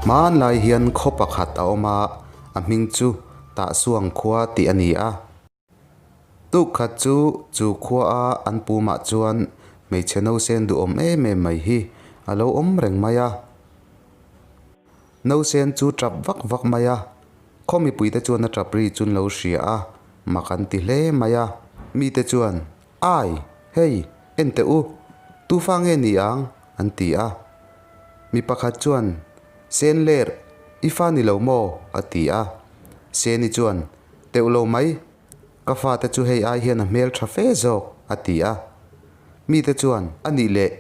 Hmanlai hian khaw pakhat a awm a, a hming chu Tahsuang khua tih a ni a. Tuk khat chu chu khua a an pumah chuan hmeichhe nausen duhawm em em mai hi a lo awm reng mai a. Nausen chu tap vak vak mai a, khaw mipuite chuan a tap ri chu an lo hria a, mak an ti hle mai a. Mite chuan, Ai! Hei! En teh u! Tu fa nge ni ang? an ti a. Mi pakhat chuan, Sen ler, i fa ni lo maw? a ti a. Seni chuan, Teuh lo mai, ka fate chu hei ai hian a hmel tha fe zawk, a ti a. Mite chuan, A nih leh,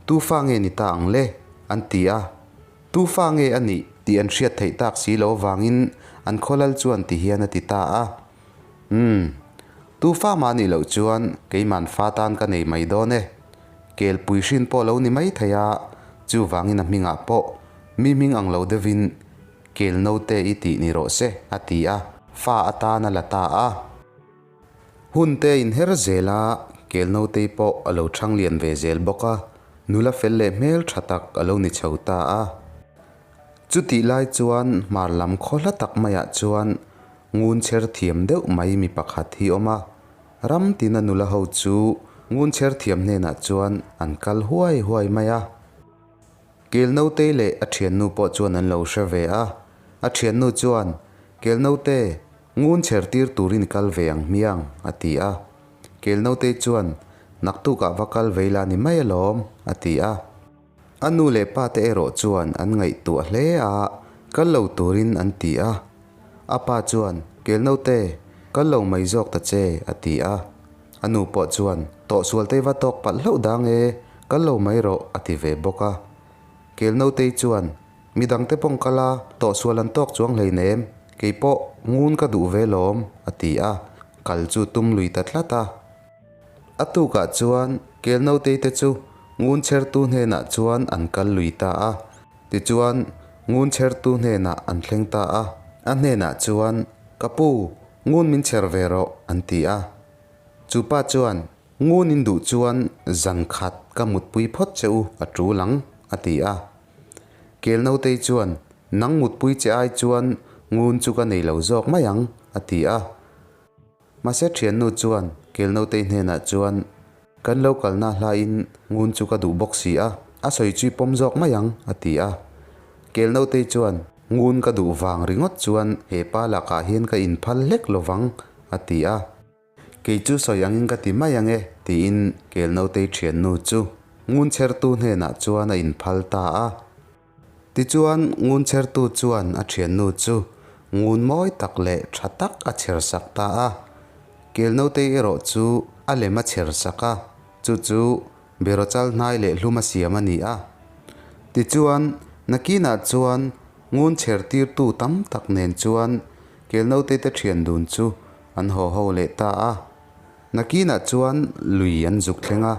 tu fa nge ni ta ang le? an ti a. Tu fa nge a nih tih an hriat theih tak si lo avangin an khawlal chuan ti hian a ti ta a. Umm, tu fa mah nih loh chuan keiman fa tan ka nei mai dawn e. Kelpui hrin pawh lo ni mai thei a, chuvangin a hmingah pawh mi hming ang lo deuhin Kel note i tih ni rawh se, a ti a, fa atan a la ta a. Hun te inher zel a, kel notei pawh a lo chhang lian ve zel bawk a, nula fel leh hmel tha tak a lo ni chho ta a. Chutih lai chuan hmar lam khaw hla tak maiah chuan ngun chher thiam deuh mai mi pakhat hi awm a, ram tina nula ho chu ngun chher thiam hnenah chuan an kal huai huai mai a. Kel Notei leh a thiannu pawh chuan an lo hre ve a. A thiannu chuan, Kel Note, ngun chher tir turin i kal ve ang hmiang, a ti a. Kel Notei chuan, Naktukah va kal vei la ni mai alawm, a ti a. A nu leh pa te erawh chuan an ngaihtuah hle a, kal lo turin an ti a. A pa chuan, Kel Note, kal lo mai zawk ta che, a ti a. A nu pawh chuan, Tawhsual te va tawk palh hlauh dang e, kal lo mai rawh, a ti ve bawk a. Kel Notei chuan, Mi dangte pawng kal a, tawhsual an tawk chuang hleinem, kei pawh ngun ka duh ve lawm, a ti a, kal chu tum lui ta tlat a. A tukah chuan Kel Notei te chu ngun chhertu hnenah chuan an kal lui ta a. Tichuan, ngun chhertu hnenah an thleng ta a. A hnenah chuan, Ka pu, Ngun min chher ve rawh, an ti a. Chu pa chuan, Ngun in duh chuan zan khat ka mutpui phawt che u a tul ang, a ti a. Kel Notei chuan, Nang mutpui che ai chuan ngun chu ka nei lo zawk mai ang, a ti a. Mahse thiannu chuan Kel Notei hnenah chuan, Kan lo kalna hlain ngun chu ka duh bawk si a, a sawi chu i pawm zawk mai ang, a ti a. Kel Notei chuan, Ngun ka duh vang ringawt chuan he pa lakah hian ka inphal hlek lo vang, a ti a. Kei chu sawi angin ka ti mai ang e, tiin Kel Notei thiannu chu ngun chhertu hnenah chuan a inphal ta a. Tichuan ngun chhertu chuan a thiannu chu ngun mawi tak leh tha tak a chher sak ta a. Kel Notei erawh chu a lem a chher sak a, chu chu Beraw chal hnai leh hlum a siam a ni a. Tichuan, nakinah chuan ngun chher tirtu tam tak nen chuan kel naute te thian dun chu an haw ho leh ta a. Nakinah chuan lui an zuk thleng a.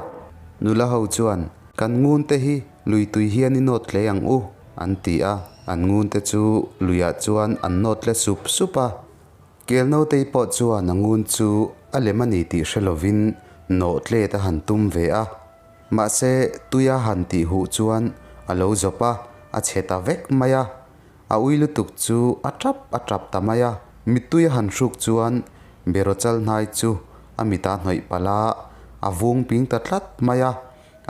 Nula ho chuan, Kan ngun te hi lui tui hian i nawt hle ang u, an ti a. An ngun te chu luiah chuan an nawt tle sup sup a. Kel Notei pawh chuan a ngun chu a lem a ni tih hre lovin nawh tlet a han tum ve a. Mahse, tuia han tih huh chuan a lo zawp a, a chhe ta vek mai a. A ui lutuk chu a tap a tap ta mai a. Mittui a han hruk chuan beraw chal hnai chu a mita hnawih palh a, a vung ping ta tlat mai a,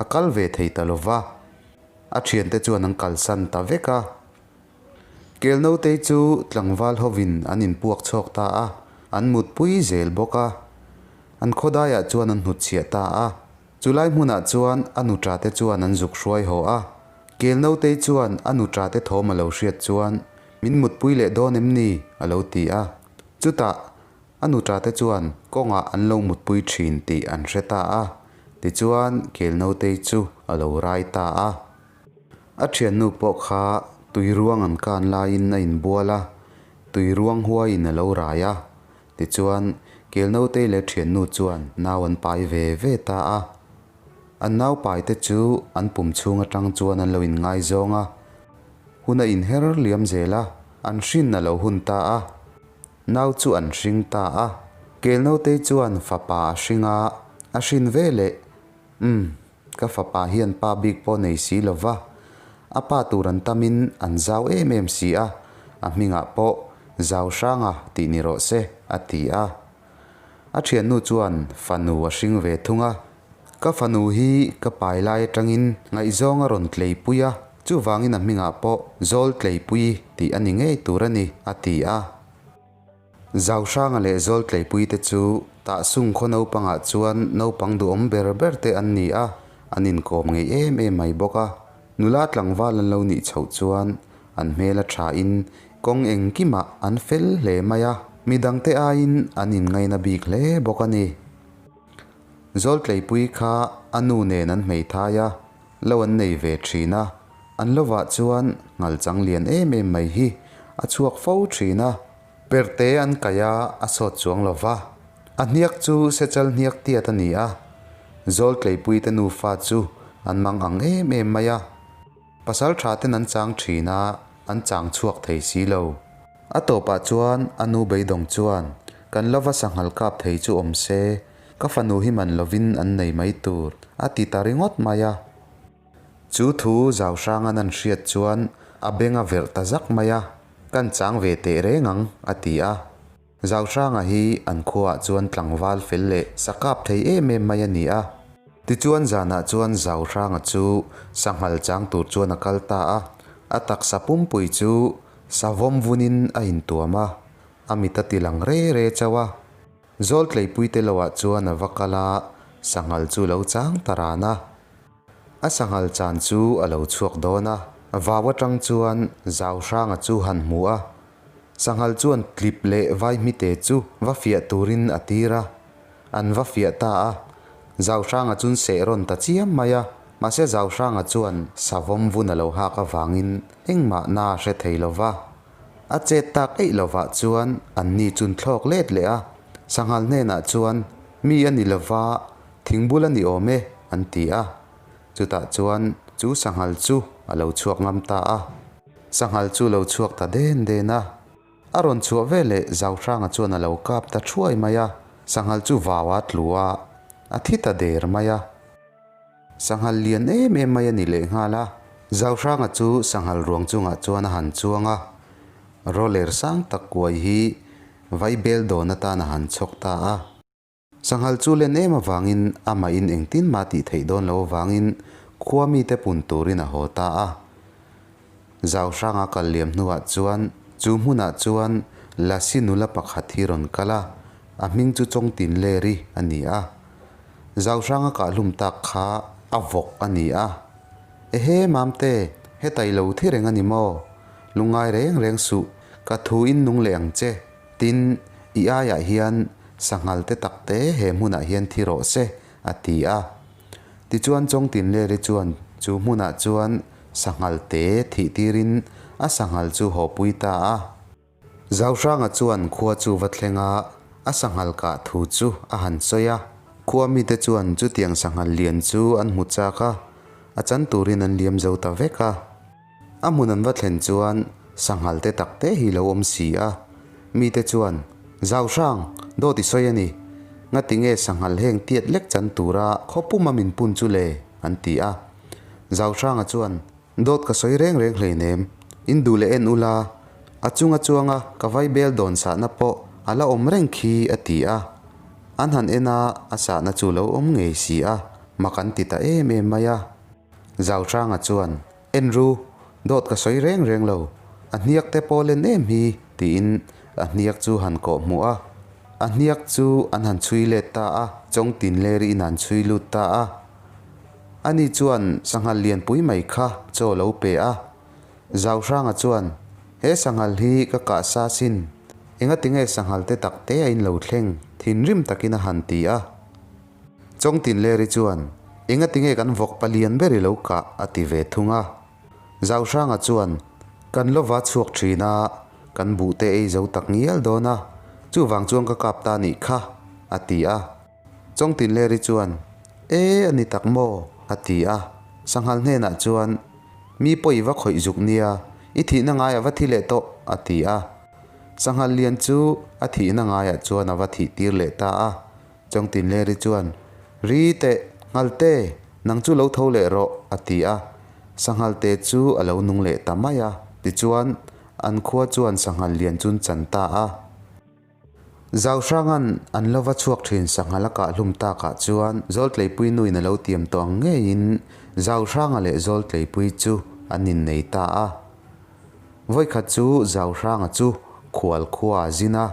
a kal ve thei ta lo va. A thiante chuan an kalsan ta vek a. Kel Notei chu tlangval hovin an inpuak chhuak ta a, an mutpui zel bawk a. An khawdaiah chuan an hnutchhiah ta a. Chulai hmunah chuan a nuṭate chuan an zuk hruai haw a. Kel Notei chuan a nuṭate thawm a lo hriat chuan, Min mutpui leh dawn em ni? a lo ti a. Chutah, a nuṭate chuan kawngah an lo mutpui ṭhin tih an hre ta a. Tichuan, Kel Notei chu a lo rai ta a. A thiannu pawh kha tui ruang an kan laiin a inbual a, tui ruang huaiin a lo rai a. Tichuan, Kel Notei leh thiannu chuan nau an pai ve ve ta a. An nau pai te chu an pum chhung atang chuan an lo inngaizawng a. Hun a inher liam zel a, an hrin a lo hun ta a. Nau chu an hring ta a. Kel Notei chuan fapa a hring a, a hrin ve leh. Umm. Ka fapa hian pa bik pawh nei si lo va. A pa tur an tamin an zau em em si a, a hmingah pawh Zauhranga tih ni rawh se, a ti a. A thiannu chuan fanu a hring ve thung a. Ka fanu hi ka pai lai atangin ngaihzawng a rawn tleipui a, chuvangin a hmingah pawh Zawl Tleipui tih a ni ngei tur a ni, a ti a. Zauhranga leh Zawl Tleipui te chu Tahsung khaw naupangah chuan naupang duhawm ber ber te an ni a, an inkawm ngei em em mai bawk a. Nula tlangval an lo nih chhoh chuan an hmel a thain kawng engkimah an fel hle mai a, midangte aiin an inngaina bik hle bawk a ni. Zawltleipui kha a nu nen an hmeithai a, lo an nei ve thin a, an lovah chuan nghalchang lian em em mai hi a chhuak fo thin a, perte an kaih a, a sawt chuang lo va, a hniak chu sechal hniak tiat a ni a, Zawltleipuite nufa chu an mang ang em em mai a. Pasal tha ten an chang thin a, an chang chhuak thei si lo. A tawpah chuan a nu beidawng chuan, Kan lova sanghal kap thei chu awm se, ka fanu hi man lovin an nei mai tur, a ti ta ringawt mai a. Chu thu zau hrangan an hriat chuan a beng a verh ta zak mai a, Kan chang ve teh reng ang, a ti a. Zauhranga hi an khuaah chuan tlangval fel leh sa kap thei em em mai a ni a. Tichuan zanah chuan Zauhranga chu sanghal chang tur chuan a kal ta a, a taksa pumpui chu savawm vunin a intuam a, a mit a ti lang re re chauh a. Zawltleipuite loah chuan a va kal a, sanghal chu lo chang ta ran a. A sanghal chan chu a lo chhuak dawn a, vau atang chuan Zauhranga chu han hmu a, Sanghal chuan tlip leh vaihmite chu va fiah turin a tir a, an va fiah ta a. Zauhranga chun seh rawn ta chiam mai a, mahse Zauhranga chuan savawm vun a lo hak avangin engmah na a hre thei lo va. A chet tak eih lovah chuan anni chun thlawk let leh a, sanghal hnenah chuan, Mi a ni lova, thingbul a ni awm e, an ti a. Chutah chuan chu sanghal chu a lo chhuak ngam ta a. Sanghal chu lo chhuak ta den den a. A rawn chhuah veleh Zauhranga chuan a lo kap ta thuai mai a, sanghal chu vau a tlu a, a thi ta der mai a. Sanghal lian em em mai a ni lehnghal a. Zauhranga chu sanghal ruang chungah chuan a han chuang a, roller sang tak kuai hi vaibel dawn atan a han chhawk ta a. Sanghal chu len em avangin amah in engtin mah tih theih dawn lo avangin khua mite pun turin a haw ta a. Zau hranga kal liam hnuah chuan chu hmunah chuan Lasi nula pakhat hi rawn kal a, a hming chu Chawngtinleri a ni a. Zau hranga kahhlum tak kha a vawk a ni a. Ehe Mamte, heta i lo thi reng a ni maw? Lungngai reng reng suh, ka thu in nung leh ang che. Tin, i aiah hian sanghal te tak te he hmunah hian thi rawh se, a ti a. Tichuan Chawngtinleri chuan chu hmunah chuan sanghal te thih tirin a sanghal chu hawpui ta a. Zauhranga chuan khua chu va thleng a, a sanghal kah thu chu a han sawi a. Khua mite chuan chutiang sanghal lian chu an hmu chak a, a chan turin an liam zo ta vek a. A hmun an va thlen chuan sanghal te tak te hi lo awm si a, mite chuan, Zau hrang, dawt i sawi a ni. Ngati nge sanghal heng tiat lek chan tura khaw puma min pun chu le? an ti a. Zau hranga chuan, Dawt ka sawi reng reng hleinem, in duh leh en ula, a chunga chuanga ka vaibel dawn sahna pawh a la awm reng khi a ti a. An han en a, a sahna chu lo awm ngei si a, mak an ti ta em em mai a. Zau hranga chuan, En ru, dawt ka sawi reng reng lo, a hniak te pawh len em hi, tiin a hniak chu han kawh hmuh a. A hniak chu an han chhui let ta a, Chawngtinleri in an chhui lut ta a. Ani chuan sanghal lianpui mai kha chaw lo pe a. Zauhranga chuan, He sanghal hi ka kah sa sin, engatinge sanghal te tak te a in lo thleng, thinrim takin a han ti a. Chawngtinleri chuan, Engatinge kan vawk palian ber i lo kah? a ti ve thung a. Zauhranga chuan, Kan lova chhuak thin a, kan buhte ei zo tak ngial dawn a, chuvang chuan ka kap ta nih kha, a ti a. Chawngtinleri chuan, E, a ni tak maw? a ti a. Sanghal hnenah chuan, Mi pawh i va khawih zuk nia, i thihna ngaiah va thi leh tawh, a ti a. Sanghal lian chu a thihna ngaiah chuan a va thih tir leh ta a. Chawngtinleri chuan, Ri teh, Nghalte, nang chu lo tho leh rawh, a ti a. Sanghal te chu a lo nung leh ta mai a. Tichuan, an khua chuan sanghal lian chu an chan ta a. Zauhranga'n an lo va chhuak thin sanghal a kah hlum takah chuan Zawltleipui nuin a lo tiam tawh ang ngeiin Zauhranga leh Zawltleipui chu an innei ta a. Vawikhat chu Zauhranga chu khual khua a zin a,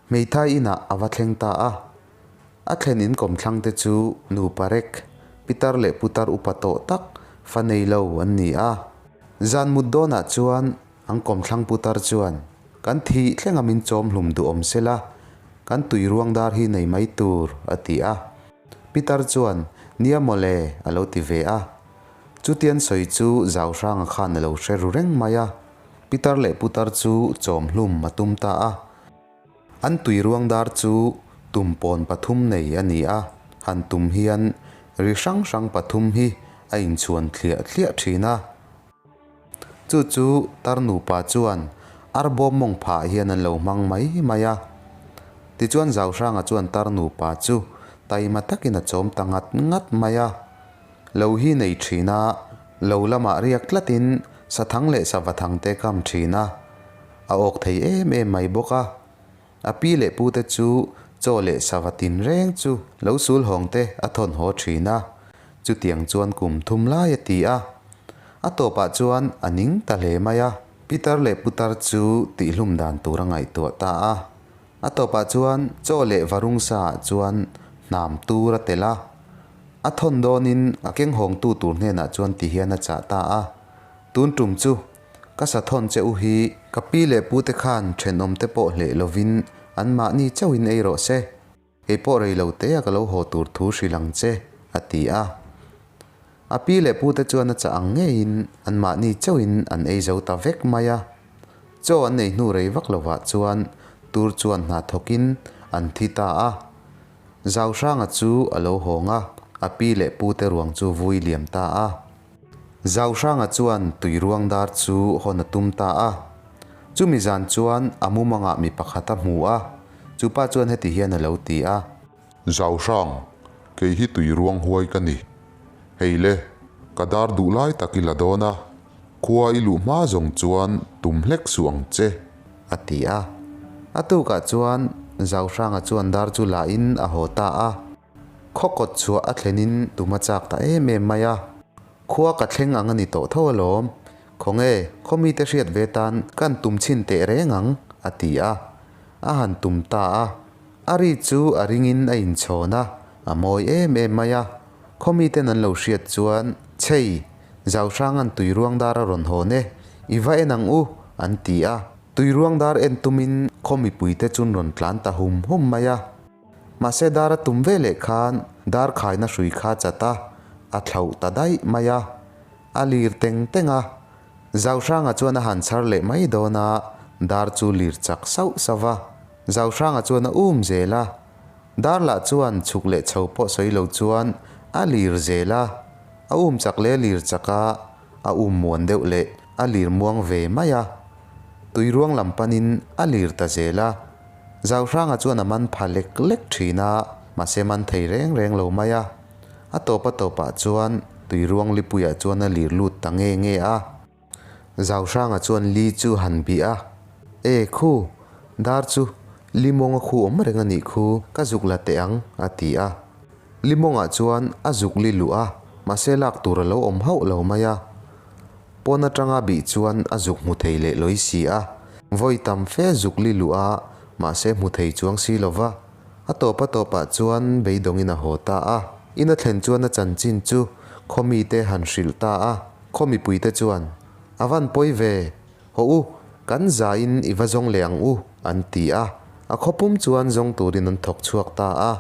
hmeithai inah a va thleng ta a. A thlen inkawmthlang te chu nupa rek, pitar leh putar upa tawh tak fa nei lo an ni a. Zan mut dawnah chuan An kawmthlang putar chuan, Kan thih thlenga min chawm hlum duh awm sela, kan tui ruang dar hi nei mai tur, a ti a. Pitar chuan, Nia mawle, a lo ti ve a. Chutian sawi chu Zauhranga khan a lo hre ru reng mai a. Pitar leh putar chu chawm hlum a tum ta a. An tui ruang dar chu tum pawn pathum nei a ni a, han tum hian ri hrang hrang pathum hi a inchhuan thliah thliah thin a. Chu chu tar nupa chuan arbawm mawng phah hian an lo hmang mai mai a. Tichuan Zauhranga chuan tar nupa chu taima takin a chawm ta ngat ngat mai a. Lo hi nei thin a, lo lamah riak tlatin sathang leh savathang te kam thin a. A awk thei em em mai bawk a. A pi leh pu te chu chaw leh sava tin reng chu lo sul hawng te a thawn haw thin a. Chutiang chuan kum thum lai a ti a. A tawpah chuan a ning ta hle mai a. Pitar leh putar chu tihhlum dan tur a ngaihtuah ta a. A tawpah chuan chaw leh varung sa ah chuan hnam tur a telh a. A thawn dawnin a keng hawngtu tur hnenah chuan ti hian a chah ta a. Tun tum chu Ka sathawn che u hi ka pi leh pu te khan thenawm te pawh hleh lovin an mahni chauhin ei rawh se, kei pawh rei lo te a ka lo haw tur thu hrilh ang che, a ti a. A pi leh pu te chuan a chah ang ngeiin an mahni chauhin an ei zo ta vek mai a. Chaw an ei hnu rei vak lovah chuan tur chuan hna thawkin an thi ta a. Zauhranga chu a lo hawng a, a pi leh pu te ruang chu vui liam ta a. Zauhranga chuan tuiruang dar chu hawn a tum ta a. Chumi zan chuan a mumangah mi pakhat a hmu a, chupa chuan heti hian a lo ti a. Zauhrang, kei hi tuiruang huai ka ni. Hei le, ka dar duh lai tak i la dawn a, khua i luh hma zawng chuan tum hlek suh ang che. A ti a. A tukah chuan Zauhranga chuan dar chu la in a haw ta a. Khaw kawt chhuah a thlenin tum a chak ta em em mai a, khua ka thleng ang a ni tawh tho alawm, khawnge khaw mite hriat ve tan kan tum chhin teh reng ang, a ti a. A han tum ta a, a ri chu a ringin a inchhawn a, a mawi em em mai a. Khaw miten an lo hriat chuan, Chhei, Zauhranga'n tuiruang dar a rawn hawn e, i va en ang u, an ti a. Tuiruang dar en tumin khaw mipuite chun rawn tlan ta hum hum mai a. Mahse dar a tum ve leh khan dar khaina hrui kha chat a, a thlauh ta daih mai a. A lir teng teng a. Zauhranga chuan a han chhar leh mai dawn a, dar chu lir chak sauh sauh va. Zauhranga chuan a um zel a. Dar lah chuan chhuk leh chho pawh sawi lo chuan a lir zel a. A um chak leh a lir chak a, a um muan deuh leh a lir muang ve mai a. Tuiruang lam panin a lir ta zel a. Zauhranga chuan a man pha lek lek thin a, mahse man thei reng reng lo mai a. A tawp a tawpah chuan tuiruang lipuiah chuan a lir lut ta nge nge a. Zauhranga chuan li chu han bih a, E khu, dar chu li mawnga khu awm reng a nih khu, ka zuk la teh ang, a ti a. Li mawngah chuan a zuk li luh a, mahse lak tur a lo awm hauh lo mai a. Pawn atanga bih chuan a zuk hmu thei leh lawi si a, vawi tam fe zuk li luh a, mahse hmu thei chuang si lo va. A tawp a tawpah chuan beidawngin a haw ta a. In a thlen chuan a chanchin chu khaw mite han hrilh ta a, khaw mipuite chuan, A van pawi ve, haw u, kan zain i va zawng leh ang u, an ti a. A khaw pum chuan zawng turin an thawk chhuak ta a.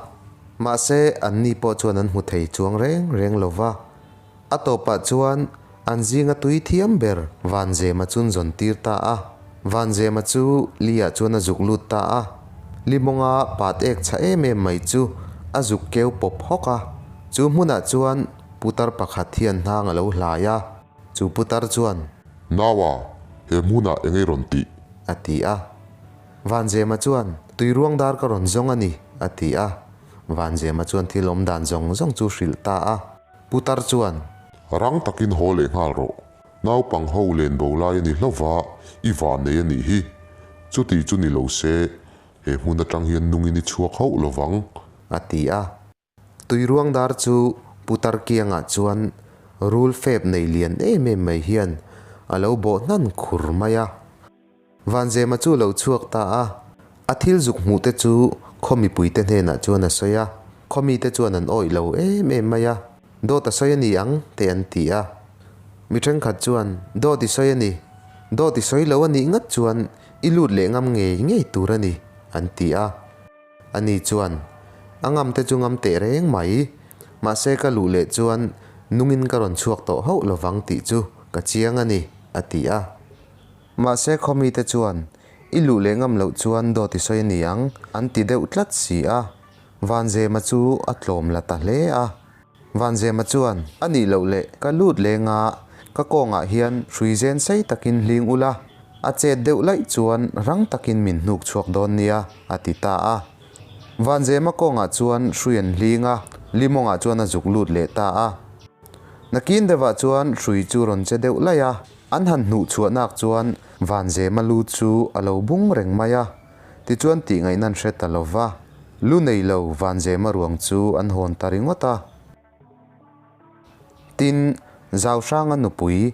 Mahse, anni pawh chuan an hmu thei chuang reng reng lo va. A tawpah chuan an zinga tui thiam ber Vanzema chun zawn tir ta a. Vanzema chu Lia chuan a zuk lut ta a. Limawnga pat ek chha em em mai chu a zuk keu pawp hawk a. Chu hmunah chuan putar pakhat hian hnang a lo hlai a. Chu putar chuan. Naua, he hmunah eng ei rawn tih? A ti a. Vanzema chuan, Tuiruang dar ka rawn zawng a ni, a ti a. Vanzema chuan thil awm dan zawng zawng chu hrilh ta a. Putar chuan. Rang takin haw leh nghal rawh. Naupang ho len bo lai a ni hlauh va, i vannei a nih hi. Chuti chu ni lo se, he hmun atang hian nungin i chhuak hauh lo vang. A ti a. Tuiruang dar chu putar kiangah chuan rul fep nei lian em em mai hian a lo bawh hnan khur mai a. Vanzema chu lo chhuak ta a, a thil zuk hmuh te chu khaw mipuite hnenah chuan a sawi a, khaw mite chuan an awih lo em em mai a, dawt a sawi a ni ang te an ti a. Mi thenkhat chuan dawt i sawi a ni, dawt i sawi lo a nih ngat chuan i lut leh ngam ngei ngei tur a ni an ti a. Ani chuan, A ngam te chu ngam teh reng mai, mahse ka luh leh chuan nungin ka rawn chhuak tawh hauh lovang tih chu ka chiang a ni a ti a. Mahse khawmite chuan, I luh leh ngam loh chuan dawt i sawi a ni ang, an ti deuh tlat si a. Vanzema chu a tlawm la ta hle a. Vanzema chuan, A nih loh leh ka lut leng a, ka kawngah hian hrui zen sei takin hling ula, a chet deuh laih chuan rang takin min hnuk chhuak dawn nia, a ti ta a. Vanzema kawngah chuan hrui an hling a, limawngah chuan a zuk lut leh ta a. Nakin deuhah chuan hrui chu rawn che deuh laih a. An han hnuh chhuah nak chuan Vanzema lu chu a lo bung reng mai a, tichuan tih ngaihna an hre ta lo va, lu nei lo Vanzema ruang chu an hawn ta ringawt a. Tin, Zauhranga nupui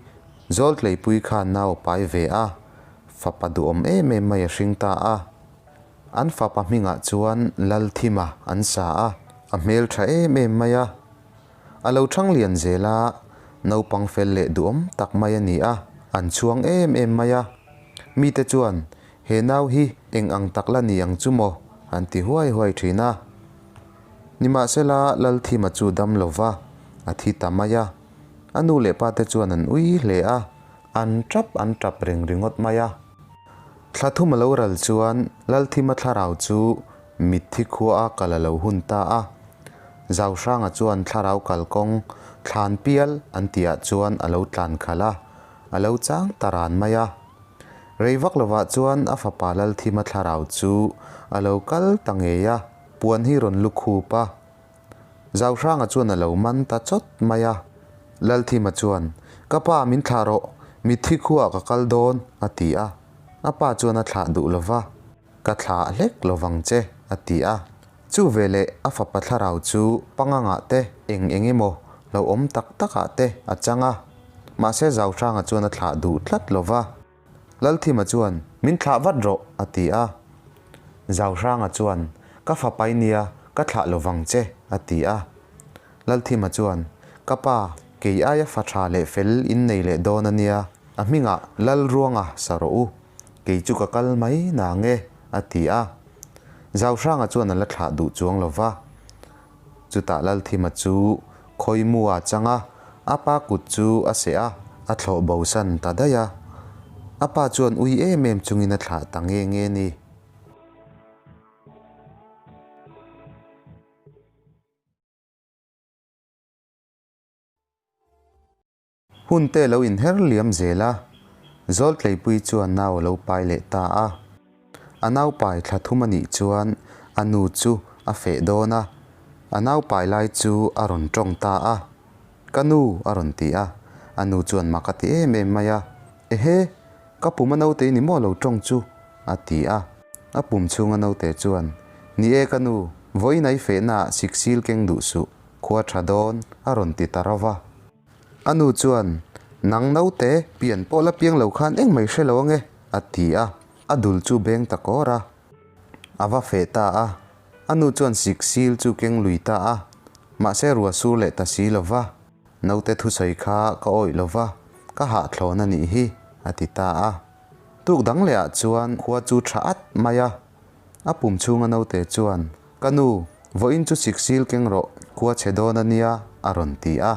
Zawltleipui khan nau a pai ve a, fapa duhawm em em mai a hring ta a. An fapa hmingah chuan Lalthima an sa a, a hmeltha em em mai a. A lo thang lian zel a, naupang fel leh duhawm tak mai a ni a, an chhuang em em mai a. Mite chuan, He nau hi eng ang tak la ni ang chu maw? an ti huai huai thin a. Nimahsela, Lalthima chu dam lo va, a thi ta mai a. A nu leh pate chuan an ui hle a, an tap an tap reng ringawt mai a. Thla thum a lo ral chuan Lalthima thlarau chu mitthi khua a kal a lo hun ta a. Zauhranga chuan thlarau kalkawng thlan pial an tihah chuan a lo tlan khalh a, a lo chang ta ran mai a. Rei vak lovah chuan a fapa Lalthima thlarau chu a lo kal ta ngei a, puan hi rawn lu khup a. Zauhranga chuan a lo man ta chawt mai a. Lalthima chuan, Ka pa min thlah rawh, mitthi khuaah ka kal dawn, a ti a. A pa chuan a thlah duh lo va, Ka thlah hlek lo vang che, a ti a. Chu veleh a fapa thlarau chu pangangah te eng eng emaw lo awm tak takah te a chang a. Mahse Zauhranga chuan a thlah duh tlat lo va. Lalthima chuan, Min thlah vat rawh, a ti a. Zauhranga chuan, Ka fapai nia, ka thlah lo vang che, a ti a. Lalthima chuan, Ka pa, kei aia fa tha leh fel in nei leh dawn a nia, a hmingah Lalruanga sa rawh u, kei chu ka kal mai nang e, a ti a. Zauhranga chuan a la thlah duh chuang lo va. Chutah Lalthima chu khawimu a chang a, a pa kut chu a seh a, a thlawh bosan ta daih a. A pa chuan ui em em chungin a thlah ta nge nge ni. Hun te lo inher liam zel a, Zawltleipui chuan nau a lo pai leh ta a. A nau pai thla thum a nih chuan a nu chu a feh dawn a, a nau pai lai chu a rawn tawng ta a. Ka nu a rawn ti a, a nu chuan mak a ti em em mai a, Ehe, ka pum a naute i ni maw lo tawng chu? a ti a. A pum chhunga naute chuan, Ni e ka nu, vawiin a i fehnaah siksil keng duh suh, khua tha dawn a rawn ti ta ro va. A nu chuan, Nang naute, pian pawh la piang lo khan engmah i hre lo ange, a ti a. A dul chu beng ta kawr a. A va feh ta a. A nu chuan sik sil chu keng lui ta a. Mahse rua sur leh ta si lo va. Naute thusawi kha ka awih lo va, ka hahthlawn a nih hi, a ti ta a. Tuk dang lehah chuan khua chu tha at mai a. A pum chhunga naute chuan, Ka nu, vawiin chu siksil keng rawh, khua chhe dawn a nia, a rawn ti a.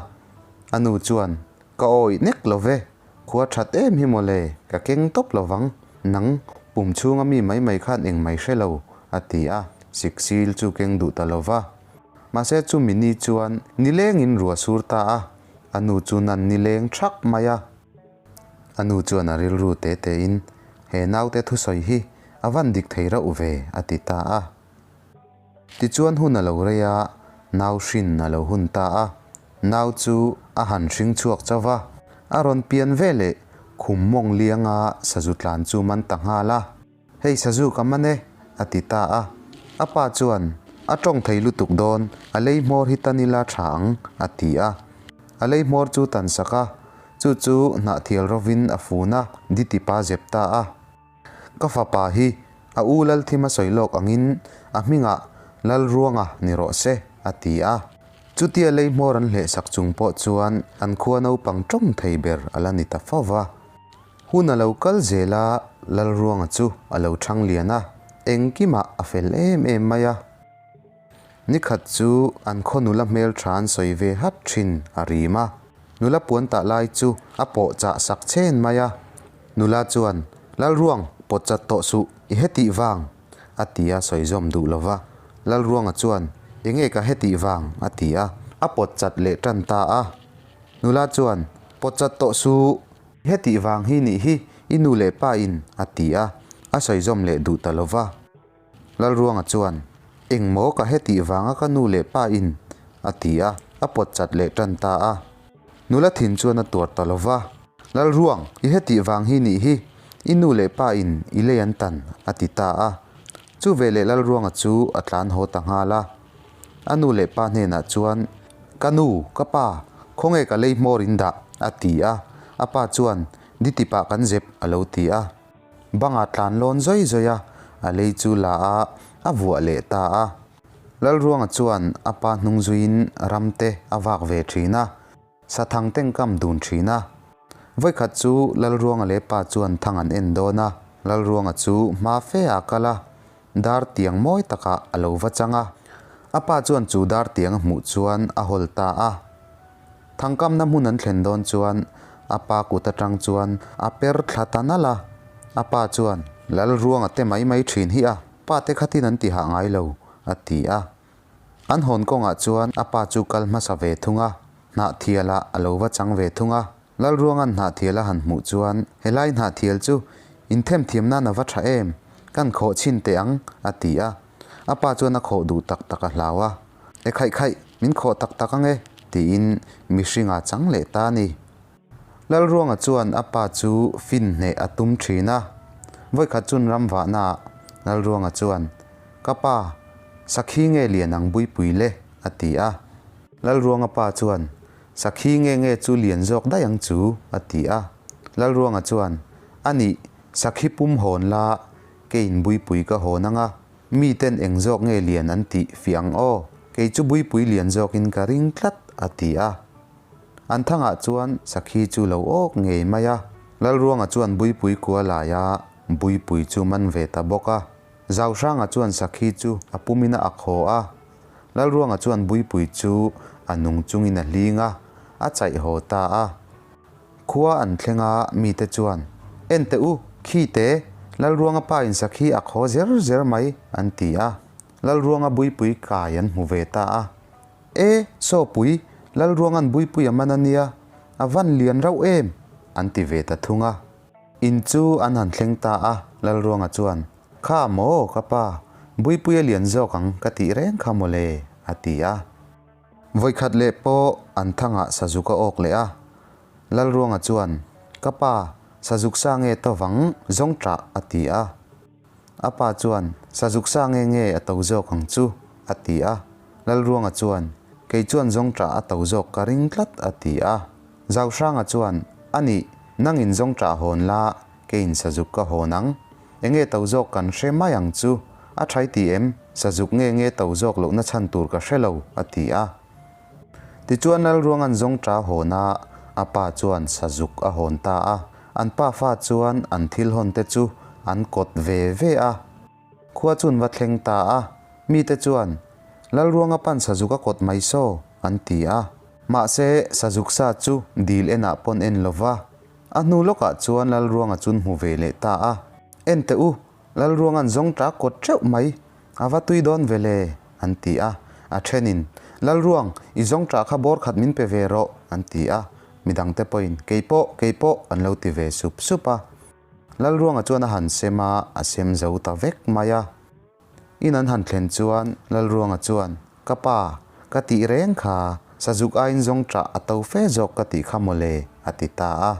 A nu chuan, Ka awih nek lo ve, khua that em hi maw le, ka keng tawp lo vang, nang pum chhunga mi mai mai khan eng mai hre lo, a ti a, siksil chu keng duh ta lo va. Mahse chumi ni chuan nilengin rua sur ta a, a nu chu nan nileng thak mai a. A nu chuan a rilru te tein, He naute thusawi hi a van dik thei rauh ve, a ti ta a. Tichuan hun a lo rei a, nau hrin a lo hun ta a. Nau chu a han hring chhuak chauh va. A rawn pian veleh khum mawng lianga sazu tlan chu man ta nghal a. Hei sazu ka man e, a ti ta a. A pa chuan, A tawng thei lutuk dawn, a lei hmawr hi tan ila tha ang, a ti a. A lei hmawr chu tan sak a, chu chu hnahthial rovin a fun a, ditipa zep ta a. Ka fapa hi a u Lalthima sawi lawk angin a hmingah Lalruanga ni rawh se, a ti a. Chutia lei hmawr an hleh sak chung pawh chuan an khua naupang tawng thei ber a la ni ta fo va. Hun a lo kal zel a, Lalruanga chu a lo thang lian a, engkimah a fel em em mai a. Nikhat chu an khaw nula hmeltha an sawi ve hat thin a rim a, nula puan tah lai chu a pawh chah sak chen mai a. Nula chuan, Lalruang, pawt chat tawh suh, i hetih vang? a ti a sawi zawm duh lo va. Lalruanga chuan, Enge ka hetih vang? a ti a, a pawt chat leh tan ta a. Nula chuan, Pawt chat tawh suh, Hetih vang hi nih hi i nu leh pa in a ti a, a sawi zawm leh duh ta lo va. Lalruanga chuan, Eng maw ka hetih vanga ka nu leh pa in? a ti a, a pawt chat leh tan ta a. Nula thin chuan a tuar ta lo va. Lalruang, i hetih vang hi nih hi i nu leh pa in i lei an tan, a ti ta a. Chu veleh Lalruanga chu a tlan haw ta nghal a. A nu leh pa hnenah chuan, Ka nu, ka pa, khawnge ka lei hmawr in dah? a ti a. A pa chuan, Di tipah kan zep, a lo ti a. Bangah tlan lawn zawi zawi a, a lei chu la a, a vuah leh ta a. Lalruanga chuan a pa hnung zuiin ram te a vak ve thin a. Sathang teng kam dun thin a. Vawikhat chu Lalruanga leh pa chuan thang an en dawn a, Lalruanga chu hma fe ah kal a, dar tiang mawi takah a lo va chang a. A pa chuan chu dar tiang a hmuh chuan a hawl ta a. Thangkamna hmun an thlen dawn chuan a pa kut atang chuan a per thla ta nalh a. A pa chuan, Lalruanga te mai mai thin hi a, pa te khatin an ti hah ngai lo, a ti a. An hawn kawngah chuan a pa chu kal hmasa ve thung a, Hnahthialah a lo va chang ve thung a. Lalruanga'n Hnahthial a han hmuh chuan, Helai Hnahthial chu inthemthiam nan a va tha em? Kan khawh chhin teh ang, a ti a. A pa chuan a khawh duh tak tak a hlau a. E khaih khaih, min khawh tak tak ang e, tiin mihringa chang leh ta a ni. Lalruanga chuan a pa chu fin hneh a tum thin a. Vawikhat chun ram vahnaah Lalruanga chuan, Ka pa, sakhi nge lian ang buipui le? a ti a. Lalruanga pa chuan, Sakhi nge nge chu lian zawk daih ang chu? a ti a. Lalruanga chuan, A nih, sakhi pum hawn la, keiin buipui ka hawn ang a, miten eng zawk nge lian an tih fiah ang aw, kei chu buipui lian zawkin ka ring tlat, a ti a. An thangah chuan sakhi chu lo awk ngei mai a. Lalruanga chuan buipui kua laia buipui chu man ve ta bawk a. Zauhranga chuan sakhi chu a pumin a ak haw a. Lalruanga chuan buipui chu a nung chungin a hling a, a chaih haw ta a. Khua an thleng a, mite chuan, En teh u, khi te, Lalruanga pa in sakhi ak haw zer zer mai, an ti a. Lalruanga buipui kai an hmu ve ta a. E, Sawpui, Lalruanga'n buipui a man a nia, a van lian rauh em? an ti ve ta thung a. In chu an han thleng ta a, Lalruanga chuan, Kha maw, ka pa, buipui a lian zawk ang ka tih reng kha maw le, a ti a. Vawikhat leh pawh an thangah sazuk a awk leh a. Lalruanga chuan, Ka pa, sazuk sa nge to vang zawng ṭah, a ti a. A pa chuan, Sazuk sa nge nge a to zawk ang chu? a ti a. Lalruanga chuan, Kei chuan zawngṭah a to zawk ka ring tlat, a ti a. Zauhranga chuan, A nih, nangin zawngṭah hawn la, keiin sazuk ka hawn ang. Enge to zawk kan hre mai ang chu? A ṭhai ti em? Sazuk nge nge to zawk lohna chhan tur ka hre lo, a ti a. Tichuan Lalruanga'n zawngṭah hawn a, a pa chuan sazuk a hawn ta a. An pa fa chuan an thil hawn te chu an kawt ve ve a. Khua chun va thleng ta a, mite chuan, Lalruanga pan sazuk a kawt mai saw, an ti a. Mahse, sazuk sa chu dil enah pawn en lo va. A hnu lawkah chuan Lalruanga chun hmu ve leh ta a. En teh u, Lalruanga'n zawngṭah kawt ṭeuh mai, a va tui dawn ve le, an ti a. A ṭhenin, Lalruang, i zawngṭah kha bawr khat min pe ve rawh, an ti a. Midangte pawhin, Kei pawh, kei pawh, an lo ti ve sup sup a. Lalruanga chuan a han sem a, a sem zo ta vek mai a. In an han thlen chuan Lalruanga chuan, Ka pa, ka tih reng kha, sazuk aiin zawngṭah a to fe zawk ka tih kha mawle. a ti ta a.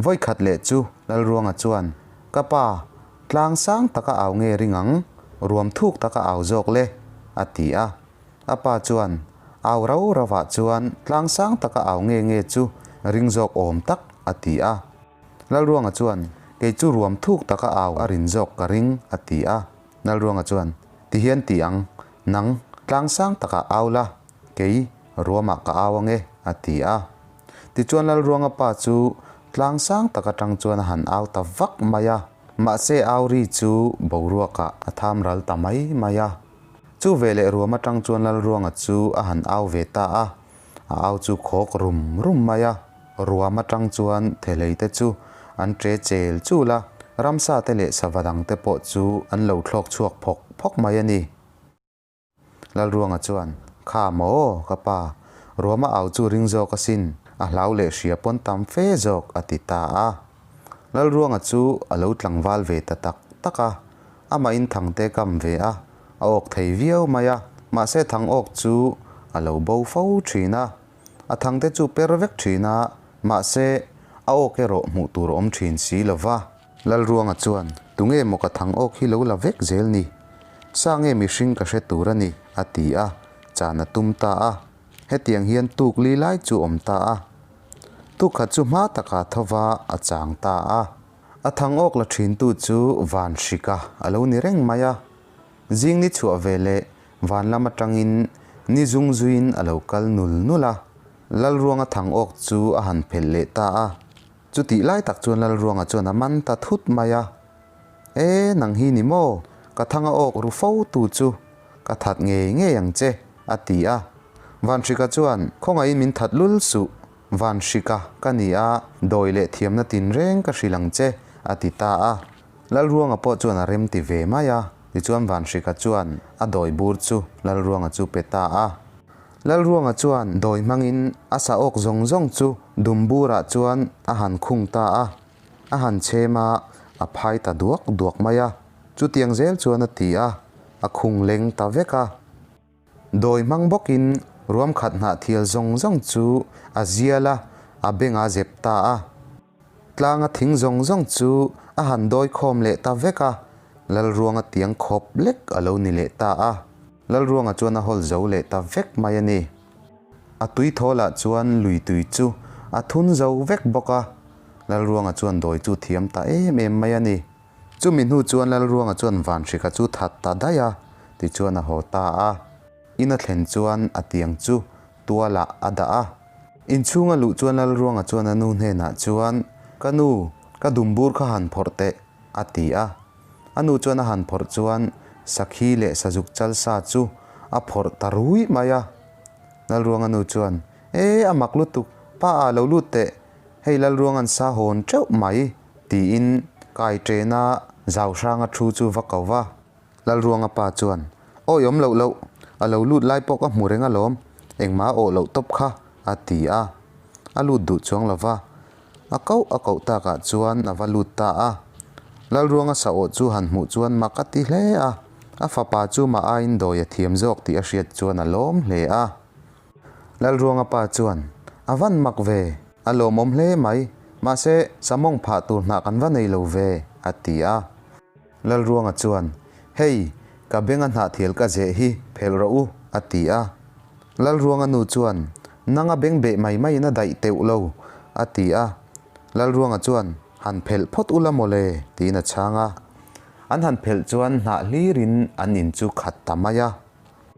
Vawikhat leh chu Lalruanga chuan, Ka pa, tlang sang taka au nge ring ang, ruam thuk taka au zawk le, a ti a. A pa chuan, Au rau rauvah chuan tlang sang taka au nge nge chu ring zawk awm tak, a ti a. Lalruanga chuan, Kei chu ruam thuk taka au a rin zawk ka ring, a ti a. Lalruanga chuan, Ti hian ti ang, nang tlang sang takah au la, kei ruamah ka au ange, a ti a. Tichuan Lalruanga pa chu tlang sang tak atang chuan a han au ta vak mai a, mahse au ri chu boruakah a tham ral ta mai mai a. Chu veleh ruam atang chuan Lalruanga chu a han au ve ta a, A au chu khawk rum rum mai a, ruam atang chuan thelei te chu an ṭe chel chul a, ramsa te leh sava dang te pawh chu an lo thlawk chhuak phawk phawk mai a ni. Lalruanga chuan, Kha maw, ka pa, ruama au chu ring zawk asin, a hlau leh hria pawn tam fe zawk, a ti ta a. Lalruanga chu a lo tlangval ve ta tak tak a, Amahin thangte kam ve a, a awk thei viau mai a, mahse thang awk chu a lo bo fo thin a. A thangte chu per vek thin a, mahse a awk erawh hmuh tur awm thin si lo va. Lalruanga chuan, Tunge maw ka thang awk hi lo la vek zel ni? Sa nge mihring ka hre tur a ni, a ti a, chan a tum ta a. Hetiang hian tuk li lai chu awm ta a. Tuk khat chu hma takah tho va a chang ta a. A thang awk la thintu chu van hrika a lo ni reng mai a, zing ni chhuah ve leh van lam atangin ni zung zuiin a lo kal nul nul a, Lalruanga thang awk chu a han phelh leh ta a, chutih lai tak chuan Lalruanga chuan a man ta thut mai a, E, nang hi ni maw, ka thanga awk ru fo tu chu ka that ngei ngei ang che, a ti a. Van hrika chuan khawngaihin min that lul suh, Van hrika ka ni a, dawi leh thiamna tinreng ka hrilh ang che, a ti ta a. Lalruanga pawh chuan a rem ti ve mai a, tichuan Van hrika chuan a dawi bur chu Lalruanga chu pe ta a. Lalruanga chuan dawi hmangin a sa awk zawng zawng chu dum burah chuan a han khung ta a, a han chhem a, a phai ta duak duak mai a. Chutiang zel chuan a ti a, a khung leng ta vek a. Dawi hmang bawkin ruam khat hnah thial zawng zawng chu a zial a, a beng a zep ta a. Tlanga thing zawng zawng chu a han dawi khawm leh ta vek a, Lalruanga tiang khawp lek a lo ni leh ta a. Lalruanga chuan a hawl zo leh ta vek mai a ni. A tui thawlah chuan lui tui chu a thun zo vek bawk a, Lalruanga chuan dawi chu thiam ta em em mai a ni. Chumi hnu chuan Lalruanga chuan Vanhrika chu that ta daih a, tichuan a haw ta a. In a thlen chuan a tiang chu tualah a dah a. Inchhunga luh chuan Lalruanga chuan a nu hnenah chuan, Ka nu, ka dumbur kha han phawrh teh, a ti a. A nu chuan a han phawrh chuan sakhi leh sazuk chal sa chu a phawrh ta rui mai a. Lalruanga nu chuan, E, a mak lutuk, pa ah lo lut teh, hei Lalruanga'n sa hawn teuh mai. Tiin kai ṭena zau hranga thu chu va ko va. Lalruanga pa chuan, Awi awm loh loh, a lo lut lai pawh ka hmu reng alawm, engmah a awh loh tawp kha, a ti a. A lut duh chuang lo va. A koh a koh takah chuan a va lut ta a. Lalruanga sa awh chu han hmuh chuan mak a ti hle a. A fapa chu mah aiin dawi a thiam zawk tih a hriat chuan a lawm hle a. Lalruanga pa chuan, A van mak ve, a lawmawm hle mai, mahse samawng phah tur hnah kan va nei lo ve, a ti a. Lalruanga chuan, Hei, ka benga hnahthial ka zeh hi phelh rawh u, a ti a. Lalruanga nu chuan, Nanga beng beh mai maiin a daih teuh lo, a ti a. Lalruanga chuan, Han phelh phawt ula mawle, tiin a chhang a. An han phelh chuan hnah hlirin an in chu khat ta mai a.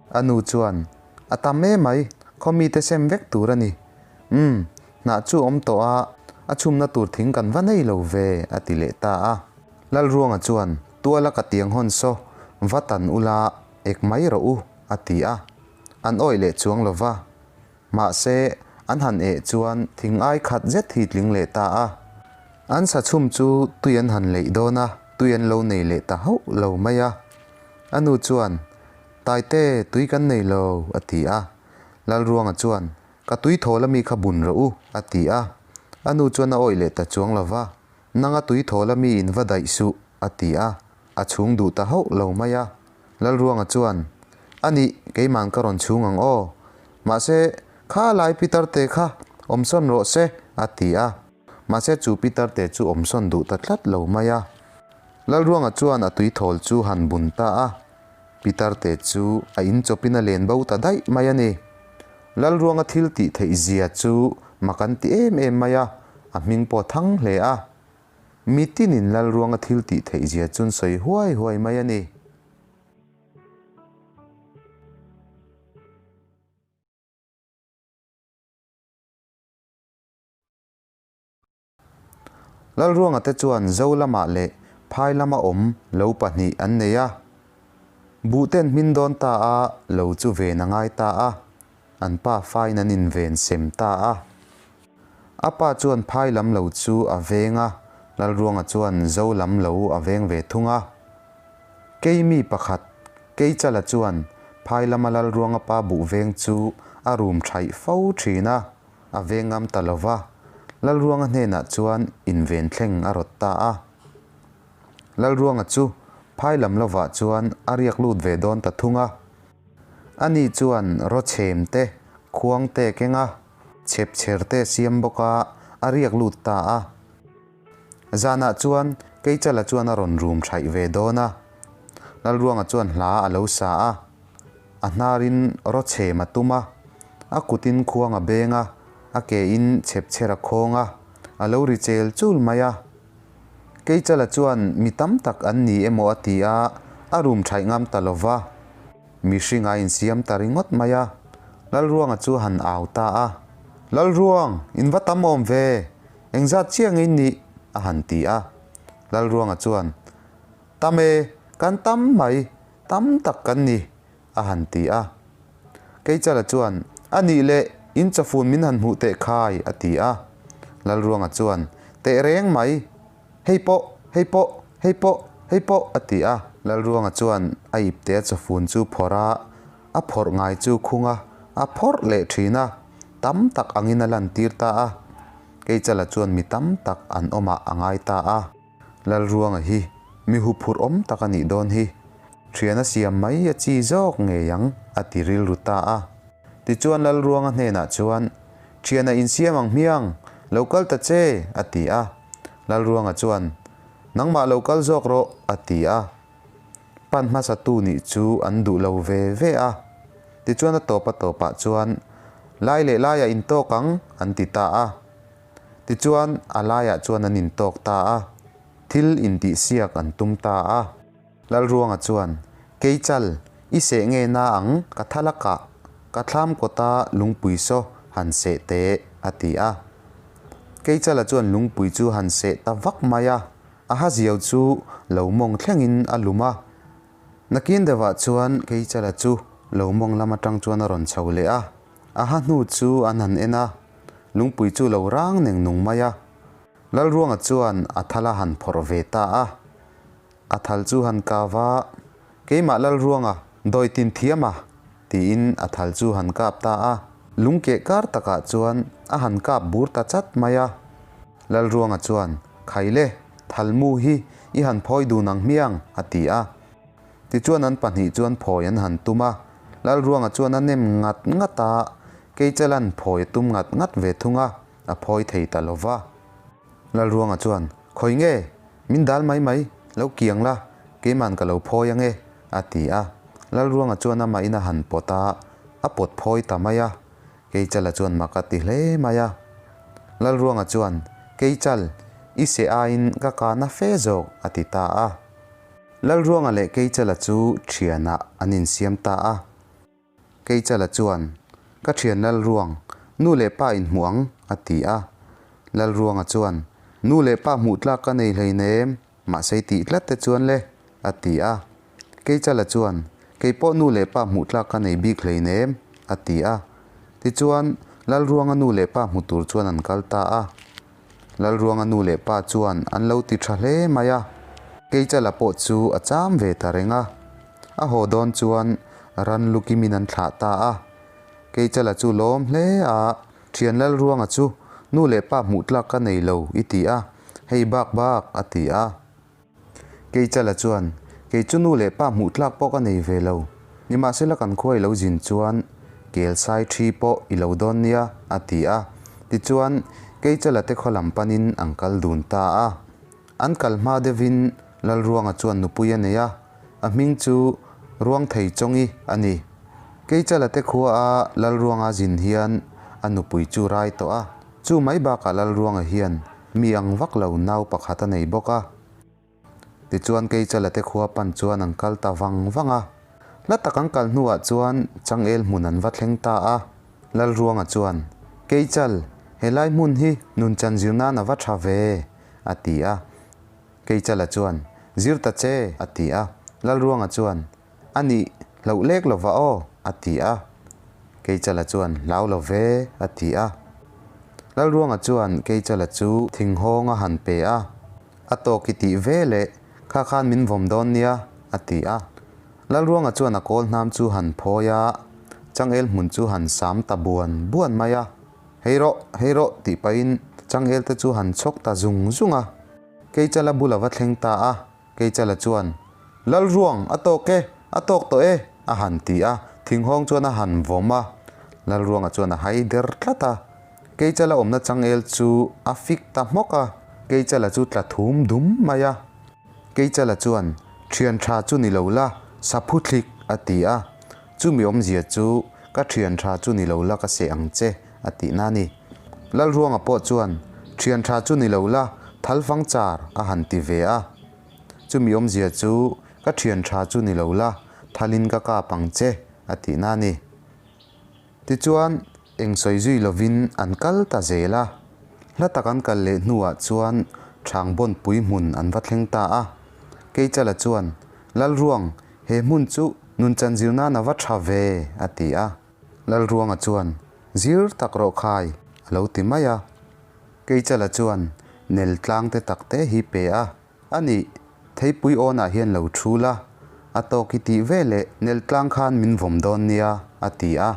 A nu chuan, A tam em mai, khaw mite sem vek tur a ni. Umm, hnah chu awm tawh a, a chhumna tur thing kan va nei lo ve, a ti leh ta a. Lalruanga chuan, Tuala ka tiang hawn saw, va tan ula, ek mai rawh u, a ti a. An awih leh chuang lo va. Mahse, an han eh chuan thing ai khat zet hi tling leh ta a. An sa chhum chu tui an han leih dawn a, tui an lo nei leh ta hauh lo mai a. A nu chuan, Taite, tui kan nei lo, a ti a. Lalruanga chuan, Ka tui thawl ami kha bun rawh u, a ti a. A nu chuan a awih leh ta chuang lo va, Nanga tui thawl ami in va daih suh, a ti a. A chhung duh ta hauh lo mai a. Lalruanga chuan, A nih, keiman ka rawn chhung ang aw. Mahse, kha lai Peter te kha awmsawn rawh se, a ti a. Mahse chu pitarte chu awmsawn duh ta tlat lo mai a. Lalruanga chuan a tuithawl chu han bun ta a, pitarte chu a inchawpin a len bo ta daih mai a ni. Lalruanga thil tih theih zia chu mak an ti em em mai a, a hming pawh a thang hle a. Mitinin Lalruanga thil tih theih zia chu an sawi huai huai mai a ni. Lalruanga te chuan Zo lamah leh Phai lama awm lo pahnih an nei a. Buh ten hmin dawn ta a, lo chu ven a ngai ta a. An pa fain an inven sem ta a. A pa chuan Phai lam lo chu a veng a, Lalruanga chuan Zo lam lo a veng ve thung a. Keimi pakhat, Keichala chuan Phai lama Lalruanga pa buh veng chu a rum thaih fo thin a. A veng ngam ta lo va, Lalruanga hnenah chuan inven thleng a rawt ta a. Lalruanga chu phai lam lovah chuan a riak lut ve dawn ta thung a. Ani chuan rawchhem te, khuang te keng a, chhepchher te siam bawk a, a riak lut ta a. Zanah chuan Keichala chuan a rawn rum thaih ve dawn a. Lalruanga chuan hla a lo sa a. A hnarin rawchhem a tum a, a kutin khuang a beng a, a kein chhepchher a khawng a, a lo ri chel chul mai a. Keichala chuan mi tam tak an ni emaw a ti a, a rum thaih ngam ta lo va. Mihring a insiam ta ringawt mai a, Lalruanga chu han au ta a, Lalruang, in va tam awm ve! Engzat chiah nge in nih? a han ti a. Lalruanga chuan, Tam e, kan tam mai, tam tak kan ni, a han ti a. Keichala chuan, A nih leh, in chawfun min han hmuh teh khai, a ti a. Lalruanga chuan, Teh reng mai, hei pawh, hei pawh, hei pawh, hei pawh, a ti a. Lalruanga chuan a iptea chawfun chu phawrh a, a phawrh ngai chu khung a, a phawrh leh thin a, tam tak angin a lantir ta a. Keichala chuan mi tam tak an awmah a ngai ta a. Lalruanga hi mi huphurh awm tak a nih dawn hi. Thian a siam mai a chi zawk ngei ang a ti rilru ta a. Tichuan Lalruanga hnenah chuan, Thian a insiam ang hmiang, lo kal ta che, a ti a. Lalruanga chuan, Nangmah lo kal zawk rawh, a ti a. Pan hmasatu nih chu an duh lo ve ve a. Tichuan a tawp a tawpah chuan, Lai leh laiah intawk ang, an ti ta a. Tichuan, a laiah chuan an intawk ta a, thil intihsiak an tum ta a. Lalruanga chuan, Keichal, i seh nge na ang, ka thal a kah, ka thlam kawta lungpui saw han seh teh, a ti a. Keichala chuan lungpui chu han seh ta vak mai a, a haziau chu lo mawng thlengin a lum a. Nakin deuhah chuan Keichala chu lo mawng lam atang chuan a rawn chho leh a, a ha hnu chu an han en a, lungpui chu lo rang neng nung mai a. Lalruanga chuan a thal a han phawrh ve ta a, a thal chu han kap a, Keimah Lalruanga, dawi tin thiam a? tiin a thal chu han kap ta a, lungkeh kar takah chuan a han kap bur ta chat mai a. Lalruanga chuan, Khaile, thalmu hi i han phawi dun ang hmiang, a ti a. Tichuan an pahnih chuan phawi an han tum a, Lalruanga chuan a nem ngat ngat a, Keichalan phawi a tum ngat ngat ve thung a, a phawi thei ta lo va. Lalruanga chuan, Khawi nge? Min dal mai mai, lo kiang la, keiman ka lo phawi ang e, a ti a. Lalruanga chuan amahin a han pawt a, a pawt phawi ta mai a. Keichala chuan mak a ti hle mai a. Lalruanga chuan, Keichal, i seh aiin ka kana fe zawk, a ti ta a. Lalruanga leh Keichala chu thianah an insiam ta a. Keichala chuan, Ka thian Lalruang, nu leh pa inhmuh ang, a ti a. Lalruanga chuan, Nu leh pa hmuh tlak ka nei hleinem, mahse i tih tlat te chuan le, a ti a. Keichala chuan, Kei pawh nu leh pa hmuh tlak ka nei bik hleinem, a ti a. Tichuan, Lalruanga nu leh pa hmu tur chuan an kal ta a. Lalruanga nu leh pa chuan an lo ti tha hle mai a. Keichala pawh chu a cham ve ta reng a. A haw dawn chuan ran lu kimin an thlah ta a. Keichala chu lawm hle a, Thian Lalruanga chu nu leh pa hmuh tlak ka nei lo i ti a, hei bak bak a ti a. Keichala chuan, Kei chu nu leh pa hmuh tlak pawh ka nei ve lo. Nimahsela kan khua i lo zin chuan kel sai thi pawh i lo dawn nia, a ti a. Tichuan, Keichala te khaw lam panin an kal dun ta a. An kal hma deuhin Lalruanga chuan nupui a nei a, a hming chu Ruangtheichawngi a ni. Keichala te khua a Lalruanga zin hian a nupui chu rai tawh a, chu mai bakah Lalruanga hian mi ang vak lo nau pakhat a nei bawk a. Tichuan Keichala te khua pan chuan an kal ta vang vang a. Hla tak an kal hnuah chuan changel hmun an va thleng ta a. Lalruanga chuan, Keichal, helai hmun hi nunchan zir nan a va tha ve, a ti a. Keichala chuan, Zir ta che, a ti a. Lalruanga chuan, A nih, hlauh lek lova aw, a ti a. Keichala chuan, Hlau lo ve, a ti a. Lalruanga chuan Keichala chu thinghawng a han pe a. A tawk i tih ve leh, kha khan min vawm dawn nia, a ti a. Lalruanga chuan a kawl hnam chu han phawi a, changel hmun chu han sam ta buan buan mai a. Hei rawh, hei rawh tih pahin changel te chu han chhawk ta zung zung a. Keichala bul a va thleng ta a, Keichala chuan, Lalruang, a tawk e, a tawk tawh e, a han ti a, thinghawng chuan a han vawm a. Lalruanga chuan a hai der tlat a. Keichala awmna changel chu a fik ta hmawk a, Keichala chu tla thum dum mai a. Keichala chuan, Thian tha chu ni lo la, saphu thlik, a ti a. Chumi awmzia chu, Ka thian tha chu ni lo la ka seh ang che, a tihna a ni. Lalruanga pawh chuan, Thian tha chu ni lo la, thalfang char, a han ti ve a. Chumi awmzia chu, Ka thian tha chu ni lo la, thalin ka kap ang che, a tihna a ni. Tichuan, eng sawi zui lovin an kal ta zel a. Hla tak an kal leh hnuah chuan Ṭhangbawnpui hmun an va thleng ta a. Keichala chuan, Lalruang, he hmun chu nunchan zir nan a va ṭha ve, a ti a. Lalruanga chuan, Zir tak rawh khai, a lo ti mai a. Keichala chuan nel tlang te tak te hi pe a. A nih, theipui awnah hian lo thu la, a tawk i tih ve leh nel tlang khan min vawm dawn nia, a ti a.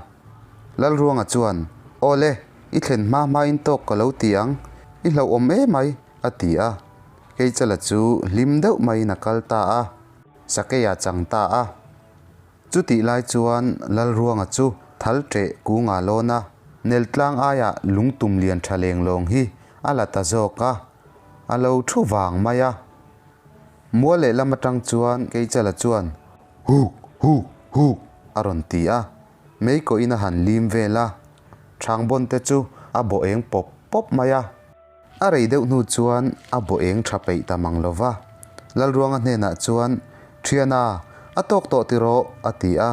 Lalruanga chuan, Aw le, i thlen hma hmain tawk ka lo ti ang, i hlauhawm emai, a ti a. Keichala chu hlim deuh maiin a kal ta a, sakei a chang ta a. Chutih lai chuan Lalruanga chu thal ṭeh kungah lawn a, nel tlang aiah lungtum lian ṭha leng lawng hi a la ta zawk a. A lo thu vang mai a. Mual lehlam atang chuan Keichala chuan, Huk! Huk! Huk! a rawn ti a. Mei kawhin a han lim vel a. Ṭhangbawn te chu a bawh eng pawp pawp mai a. A rei deuh hnu chuan a bawh eng ṭha peih ta mang lo va. Lalruanga hnenah chuan, Ṭhiana, a tawk tawh tiraw? a ti a.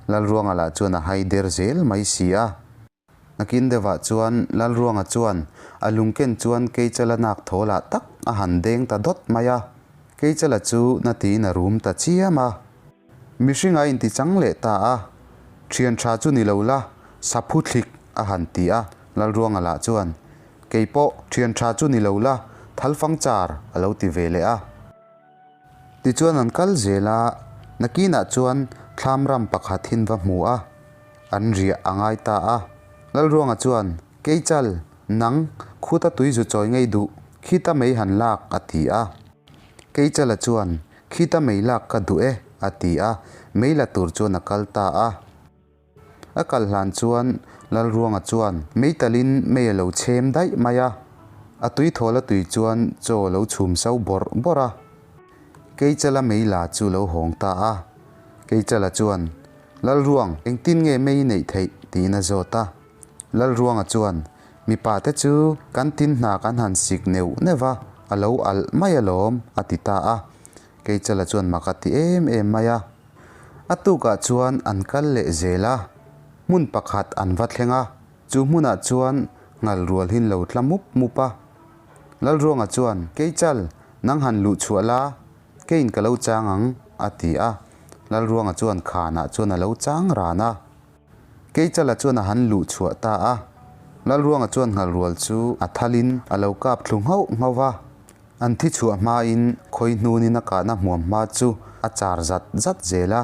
Lalruanga lah chuan a hai der zel mai si a. Nakin deuhah chuan Lalruanga chuan a lungken chuan Keichala nak thawlah tak a han deng ta dawt mai a, Keichala chu na tiin a rum ta chiam a. Mihring a inti chang leh ta a, Thian tha chu ni lo la, saphu thlik a han ti a, Lalruanga lah chuan, Keipawh thian tha chu ni lo la, thalfang char a lo ti ve leh a. Tichuan an kal zel a, nakinah chuan thlam ram pakhat hin va hmu a, an riah a ngai ta a. Lalruanga chuan, Keichal, nang, khuta tui zu chawi ngei duh, khita mei han lak, a ti a. Keichala chuan, Khita mei lak ka duh e, a ti a, mei la tur chuan a kal ta a. A kal hlan chuan Lalruanga chuan meitalin mei a lo chhem daih mai a, a tui thawl a tui chuan chaw a lo chhum so bawrh bawrh a. Keichala mei la chu lo hawng ta a. Keichala chuan, Lalruang, engtin nge mei i neih theih? tiin a zawt a. Lalruanga chuan, Mipa te chu kan tin hna kan han sik neuh neuh va, a lo alh mai alawm, a ti ta a. Keichala chuan mak a ti em em mai a. A tukah chuan an kal leh zel a, hmun pakhat an va thleng a, chu hmunah chuan ngal rual hin lo tla mup mup a. Lalruanga chuan, Keichal, nang han luh chhuah la, keiin ka lo chang ang, a ti a. Lalruanga chuan khanah chuan a lo chang ran a. Keichala chuan a han luh chhuah ta a. Lalruanga chuan ngal rual chu a thalin a lo kap thlu nghauh nghauh va. An thi chhuah hmain khawi hnunin a kahna hmuam hma chu a char zat zat zel a,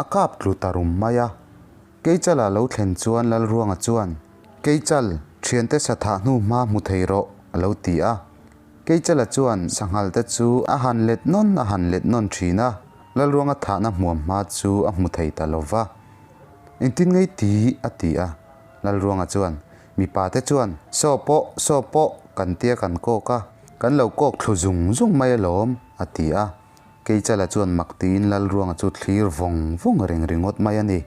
a kap tlu ta rum mai a. Keichala lo thlen chuan Lalruanga chuan, Keichal, thiante sathah hnu hma hmu thei rawh, a lo ti a. Keichala chuan sanghal te chu a han let nawn a han let nawn thin a, Lalruanga thahna hmuam hma chu a hmu thei ta lo va. Engtin ngei ti? a ti a. Lalruanga chuan, Mipa te chuan, Saw pawh, saw pawh, kan tia kan kawk a, kan lo kawk thlu zung zung mai alawm, a ti a. Keichala chuan mak tiin Lalruanga chu thlir vawng vawng reng ringawt mai a ni.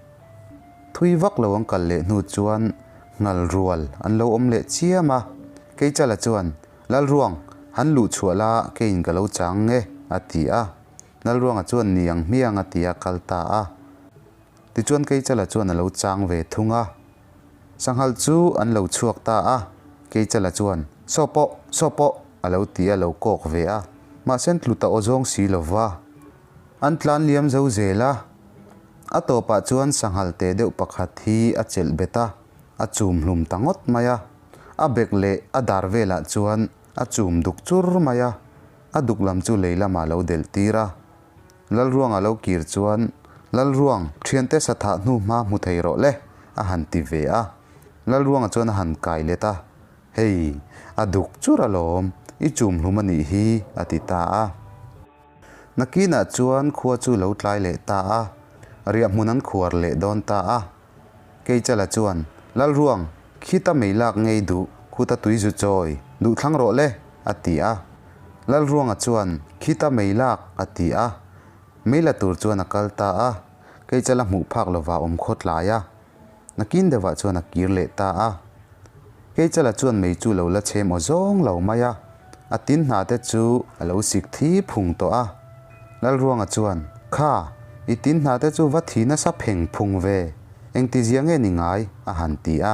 Thui vak lo an kal leh hnu chuan nghal rual an lo awm leh chiam a. Keichala chuan, Lalruang, han luh chhuah la keiin ka lo chang nge, a ti a. Lalruanga chuan ni ang hmiang a ti a kal ta a. Tichuan Keichala chuan a lo chang ve thung a. Sanghal chu an lo chhuak ta a, Keichala chuan, Saw pawh, saw pawh, a lo ti a lo kawk ve a. Mahse an tlu ta aw zawng si lo va. An tlan liam zo zel a. A tawpah chuan sanghal teh deuh pakhat hi a chelh bet a, a chum hlum ta ngawt mai a. A bek leh a dar velah chuan a chum duk chur mai a. A duk lam chu lei lamah lo delh tir a. Lalruanga lo kir chuan, Lalruang, thiante sathah hnu hma hmu thei rawh le, a han ti ve a. Lalruanga chuan a han kai let a, Hei, a duk chur alawm, i chum hlum a nih hi, a ti ta a. Nakinah chuan khua chu lo tlai leh ta a, riahhmun an khuar leh dawn ta a. Keichala chuan, Lalruang, khita mei lak ngei duh, khuta tui zu chawi, duh thlang rawh le, a ti a. Lalruanga chuan, Khita mei lak, a ti a. Mei la tur chuan a kal ta a, Keichala hmuh phak lova awm khaw tlai a. Nakin deuhah chuan a kir leh ta a. Keichala chuan mei chu lo la chhem aw zawng lo mai a, a tin hna te chu a lo sik thi phung tawh a. Lalruanga chuan, Kha, i tin hna te chu va thi nasa pheng phung ve, engti zia nge ni ngai? a han ti a.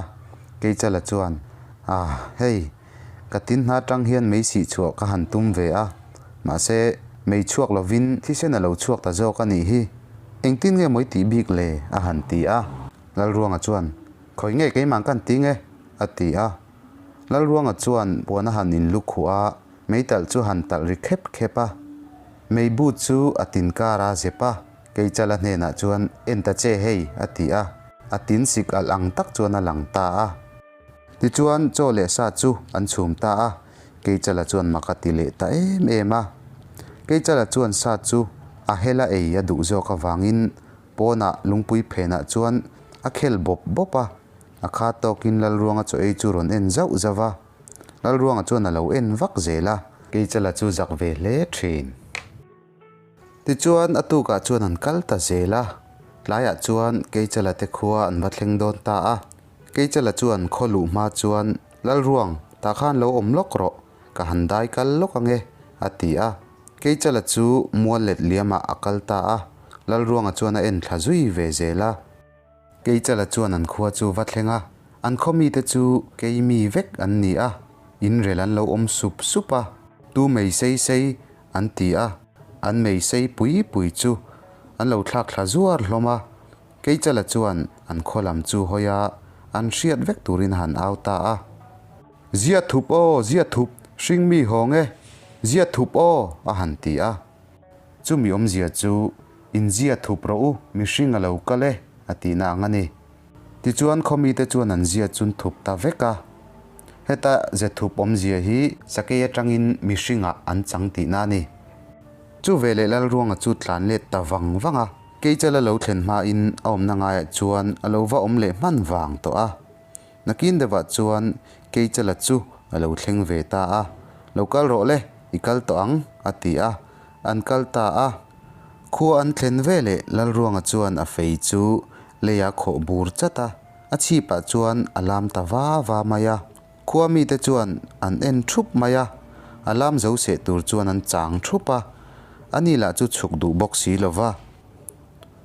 Keichala chuan, Ah, hei, ka tin hna atang hian mei sih chhuah ka han tum ve a, mahse, mei chhuak lovin thisen a lo chhuak ta zawk a nih hi. Engtin nge mawi tih bik le? a han ti a. Lalruanga chuan, Khawi nge keimah kan ti nge? a ti a. Lalruanga chuan puan a han inlu khuh a, meitalh chu han talh ri khep khep a. Meibu chu a tin kar a zep a, Keichala hnenah chuan, En ta che hei, a ti a. A tin sik alh ang tak chuan a lang ta a. Tichuan chaw leh sa chu an chhum ta a, Keichala chuan mak a ti leh ta em em a. Keichala chuan sa chu a hela ei a duh zawk avangin pawnah lungpui phenah chuan a khel bawp bawp a, a kha tawkin Lalruanga chaw ei chu rawn en zauh zauh a. Lalruanga chuan a lo en vak zel a. Keichala chu zak ve hle thin. Tichuan a tukah chuan an kal ta zel a, tlaiah chuan Keichala te khua an va thleng dawn ta a. Keichala chuan khaw luh hma chuan, Lalruang, tah khan lo awm lawk rawh, ka han dai kal lawk ange, a ti a. Keichala chu mual let liamah a kal ta a, Lalruanga chuan a en thla zui ve zel a. Keichala chuan an khua chu va thleng a, an khaw mite chu kei mi vek an ni a, inrel an lo awm sup sup a, tu mei sei sei an ti a, an mei sei pui pui chu an lo thlak thla zuar hlawm a. Keichala chuan an khaw lam chu hawi a, an hriat vek turin a han au ta a. Zia thup aw, zia thup, hring mi hawng e, zia thup aw, a han ti a. Chumi awmzia chu, Inzia thup rawh u, mihring a lo kal e, a tihna ang a ni. Tichuan khawmite chuan an zia chun thup ta vek a. Heta ze thup awmzia hi sakei atangin mihringah an chang tihna a ni. Chu veleh Lalruanga chu tlan let ta vang vang a, Keichala lo thlen hmain a awmna ngaiah chuan a lo va awm leh hman vang tawh a. Nakin deuhah chuan Keichala chu a lo thleng ve ta a, Lo kal rawh le, i kal tawh ang, a ti a. An kal ta a. Khua an thlen ve leh Lalruanga chuan a fei chu leia khawh bur chat a, a chhipah chuan a lam ta va va mai a. Khua mite chuan an en thup mai a, a lam zo seh tur chuan an chang thup a, ani lah chu chhuk duh bawk si lo va.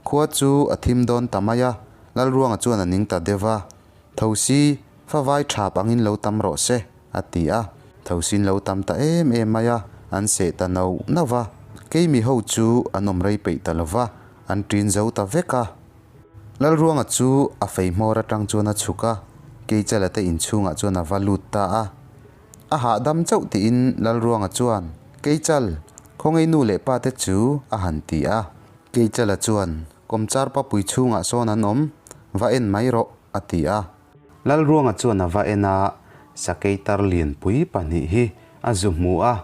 Khua chu a thim dawn ta mai a, Lalruanga chuan a ning ta deuh va, Thosi, favai thap angin lo tam rawh se, a ti a. Thosin lo tam ta em em mai a, an seh ta nauh nauh va. Keimi ho chu an awm rei peih ta lo va, an ṭin zo ta vek a. Lalruanga chu a fei hmawr aṭang chuan a chhuk a, Keichala te inchhungah chuan a va lut ta a. A hahdam chauh tiin Lalruanga chuan, Keichal, khawngaih nu leh pa te chu, a han ti a. Keichala chuan, Kawmchar papui chhungah sawn an awm, va en mai rawh, a ti a. Lalruanga chuan a va en a, sakei tar lianpui pahnih hi a zu hmu a,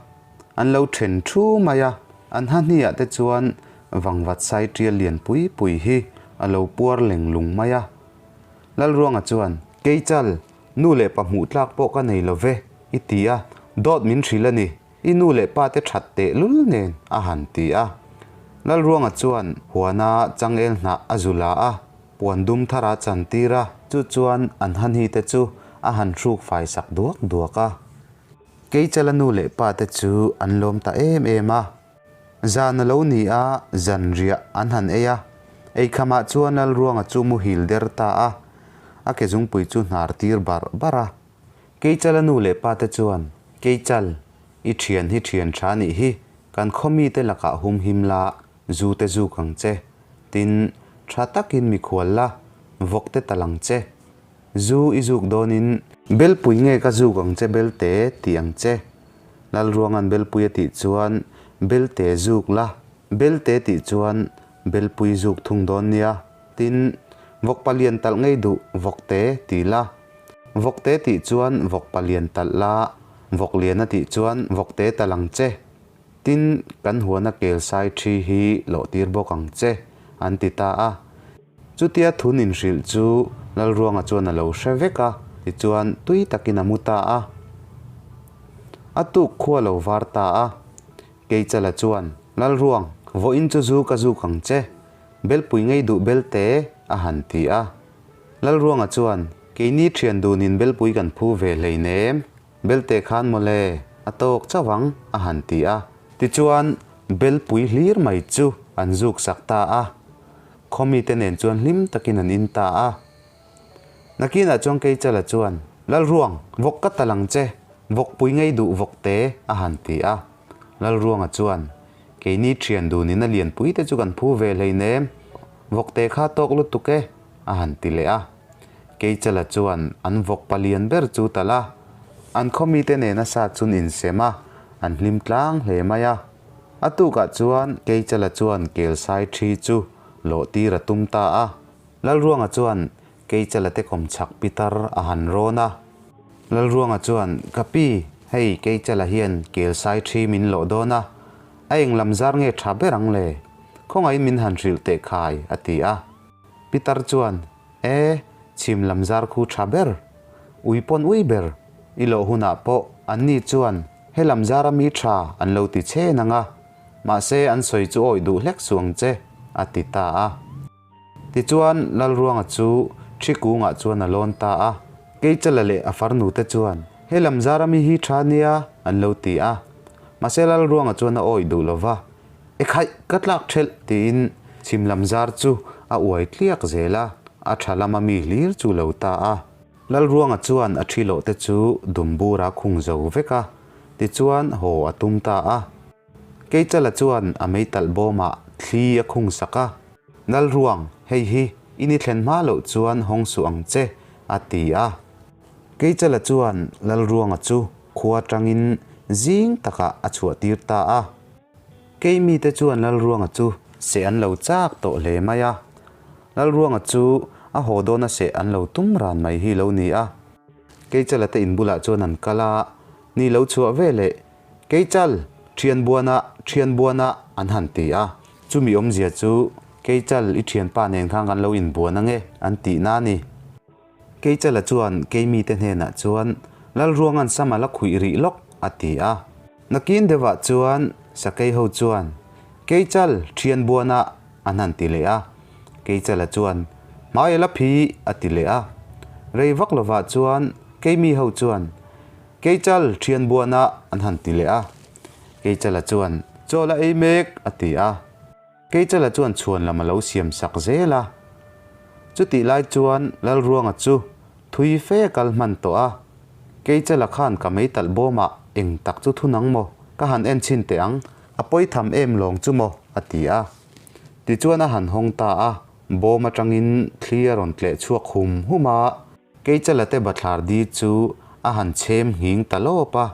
an lo then thu mai a, an ha hniah te chuan vangvat sai tial lianpui pui hi a lo puar leng lung mai a. Lalruanga chuan, Keichal, Nu leh pa hmuh tlak pawh ka nei lo ve, i ti a, dawt min hrilh a ni, i nu leh pa te that teh lul nen, a han ti a. Lalruanga chuan huana changel hnah a zu la a, puan dum thar a chantir a, chu chuan an hanhi te chu a han hruk fai sak duak duak a. Keichala nu leh pa te chu an lawm ta em em a. Zan a lo ni a, zan riah an han ei a. Eikhamah chuan Lalruanga chu muhil der ta a, a ke zungpui chu hnar tir barh barh a. Keichala nu leh pa te chuan, Keichal, i thian hi thian tha nih hi, kan khaw mite lakah hum him la, zu te zuk ang che. Tin, tha takin mikhual la, vawk te tal ang che. Zu i zuk dawnin, Belpui nge ka zuk ang che Belte tih ang che. Lalruanga'n Belpui a tih chuan Belte zuk la, Belte tih chuan Belpui zuk thung dawn nia. Tin, Vawkpa lian talh ngei duh Vawkte ti la. Vawkte tih chuan Vawkpa lian talh la, Vawk lian a tih chuan Vawkte talh ang che. Tin, kan huana kel sai thi hi lawh tir bawk ang che, an ti ta a. Chutia thun inhrilh chu Lalruanga chuan a lo hre vek a, tichuan tui takin a mu ta a. A tuk khua lo var ta a. Keichala chuan, Lalruang, vawiin chu zu ka zuk ang che, belpui ngei duh belte, a han ti a. Lalruanga chuan, Keini thian dunin belpui kan phu ve hleinem, Belte khan mawle, a tawk chauh ang, a han ti a. Tichuan, belpui hlir mai chu an zuk sak ta a. Khawmite nen chuan hlim takin an in ta a. Nakinah chuan Keichala chuan, Lalruang, vawk ka tal ang che, vawkpui ngei duh vawkte, a han ti a. Lalruanga chuan, Keini thian dunin a lianpui te chu kan phu ve hleinem, vawkte kha tawk lutuk e, a han ti leh a. Keichala chuan an vawk palian ber chu talh a, an khawmite nena sa chun insem a, an hlim tlang hle mai a. A tukah chuan Keichala chuan kelsai thi chu lawh tir a tum ta a. Lalruanga chuan Keichala te kawmchhak pitar a han rawn a. Lalruanga chuan, Ka pi, hei Keichala hian kelsai thi min lawh dawn a, a eng lam zar nge tha ber ang le? Khawngaihin min han hrilh teh khai, a ti a. Pitar chuan, E, chhim lam zar khu tha ber, ui pawn ui ber, i lawh hunah pawh anni chuan he lam zara mi tha an lo ti che nang a, mahse an sawi chu awih duh hlek suh ang che, a ti ta a. Tichuan Lalruanga chu thi kungah chuan a lawn ta a. Keichala leh a farnute chuan, He lam zara mi hi tha nia, an lo ti a. Mahse Lalruanga chuan a awih duh lo va. E khaih, ka tlak thelh tiin chhim lam zar chu a uai tliak zel a, a tha lama mi hlir chu lo ta a. Lalruanga chuan a thi loh te chu dumbura khung zo vek a, tichuan haw a tum ta a. Keichala chuan a meitalh bawmah thli a khung sak a, Lalruang, hei hi i ni thlen hma loh chuan hawng suh ang che, a ti a. Keichala chuan Lalruanga chu khua tangin zing takah a chhuahtir ta a. Keimite chuan Lalruanga chu seh an lo chak tawh hle mai a. Lalruanga chu a haw dawna seh an lo tum ran mai hi lo ni a. Keichala te in bulah chuan an kal a, ni lo chhuah ve leh Keichal, thian buana, thian buana an han ti a. Chumi awmzia chu Keichal i thianpa nen khan kan lo inbuan ange an tihna a ni. Keichala chuan keimite hnenah chuan, Lalruanga'n sam a la khuih rih lawk, a ti a. Nakin deuhah chuan Sakei ho chuan, Keichal, thian buanah, an han ti leh a. Keichala chuan, Hmai a la phi, a ti leh a. Rei vak lovah chuan keimi ho chuan, Keichal, thian buanah, an han ti leh a. Keichala chuan, Chaw la ei mek, a ti a. Keichala chuan chhuan lam a lo siam sak zel a. Chutih lai chuan Lalruanga chu thui fe a kal hman tawh a. Keichala khan ka meitalh bawmah eng tak chu thun ang maw? Ka han en chhin teh ang, a pawi tham em lawng chu maw? a ti a. Tichuan a han hawng ta a, bawm atangin thli a rawn tleh chhuak hum hum a. Keichala te bathlar di chu a han chhem nghing ta lawp a.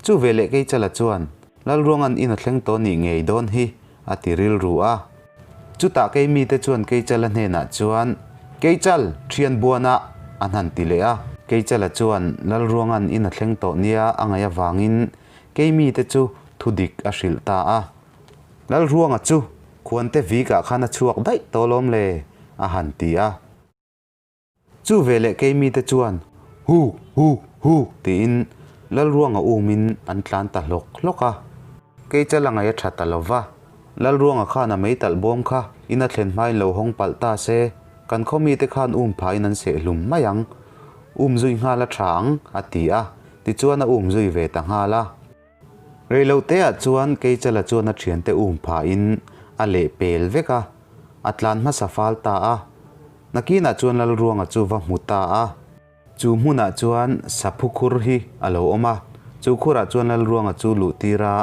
Chu veleh Keichala chuan, Lalruanga'n in a thleng tawh nih ngei dawn hi, a ti rilru a. Chutah keimite chuan Keichala hnenah chuan, Keichal, thian buanah! an han ti leh a. Keichala chuan Lalruanga'n in a thleng tawh nia a ngaih avangin keimite chu thudik a hrilh ta a. Lalruanga chu khuante vikah khan a chhuak daih tawh lawm le, a han ti a. Chu veleh keimite chuan, Huk! Huk! Huk! tiin Lalruanga umin an tlan ta hlawk hlawk a. Keichala ngaih a tha ta lo va, Lalruanga khan a meitalh bawm kha in a thlen hmain lo hawng palh ta se, kan khaw mite khan um phahin an seh hlum mai ang. Um zui nghal a tha ang, a ti a, tichuan a um zui ve ta nghal a. Reiloteah chuan Keichala chuan a thiante um phahin a leh pel vek a, a tlan hmasa fal ta a. Nakinah chuan Lalruanga chu va hmu ta a. Chu hmunah chuan saphu khur hi a lo awm a, chu khurah chuan Lalruanga chu luh tir a,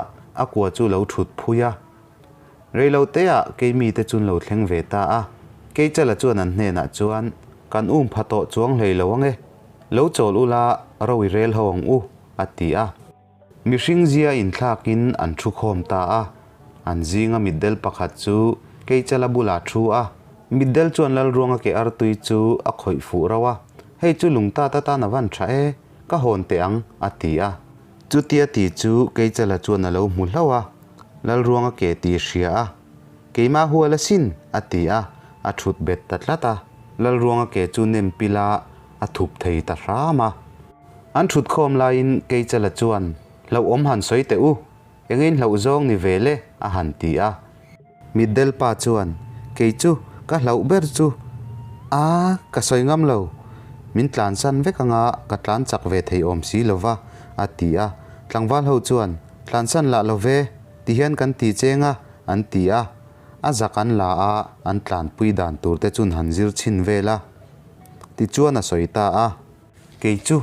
a kua chu lo thut phui a. Reiloteah keimite chu an lo thleng ve ta a, Keichala chuan an hnenah chuan, Kan um pha tawh chuang hlei lo ang e, lo chawl ula ro i rel ho ang u, a ti a. Mihring zia inthlakin an thu khawm ta a, an zinga mitdel pakhat chu Keichala bulah thu a, mitdel chuan Lalruanga ke artui chu a khawih fuh rauh a, Hei chu lungtat atan a van tha e, ka hawn teh ang, a ti a. Chutia ti chu Keichala chuan a lo hmu hlauh a, Lalruanga ke ti hria a, Keimah hual asin, a ti a, a thut bet ta tlat a. Lalruanga ke chu nem pila a thup thei ta hram a. An thut khawm laiin Keichala chuan, Hlauhawm han sawi teh u, engin hlauh zawng ni ve le, a han ti a. Mitdel pa chuan, Kei chu ka hlauh ber chu a, ka sawi ngam lo, min tlansan vek anga ka tlan chak ve thei awm si lo va, a ti a. Tlangval ho chuan, Tlansan lah lo ve, ti hian kan ti cheng a, an ti a. A zak an la a, an tlanpui dan tur te chun han zir chhin vel a. Tichuan a sawi ta a. Kei chu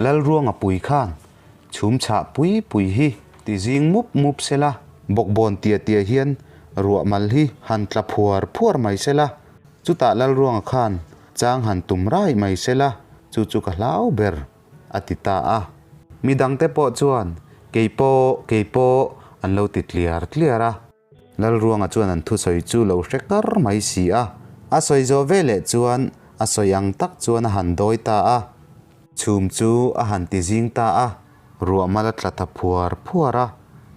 Lalruanga pui khan chhum chhah pui pui hi ti zing mup mup sela, bawkbawn tia tia hian ruah mal hi han tla phuar phuar mai sela, chutah Lalruanga khan chang han tum rai mai sela, chu chu ka hlau ber, a ti ta a. Midangte pawh chuan, Kei pawh, kei pawh, an lo ti tliar tliar a. Lalruanga chuan an thusawi chu lo hre kar mai si a, a sawi zawh veleh chuan a sawi ang tak chuan a han dawi ta a, chhum chu a han ti zing ta a, ruah mal a tla ta phuar phuar a,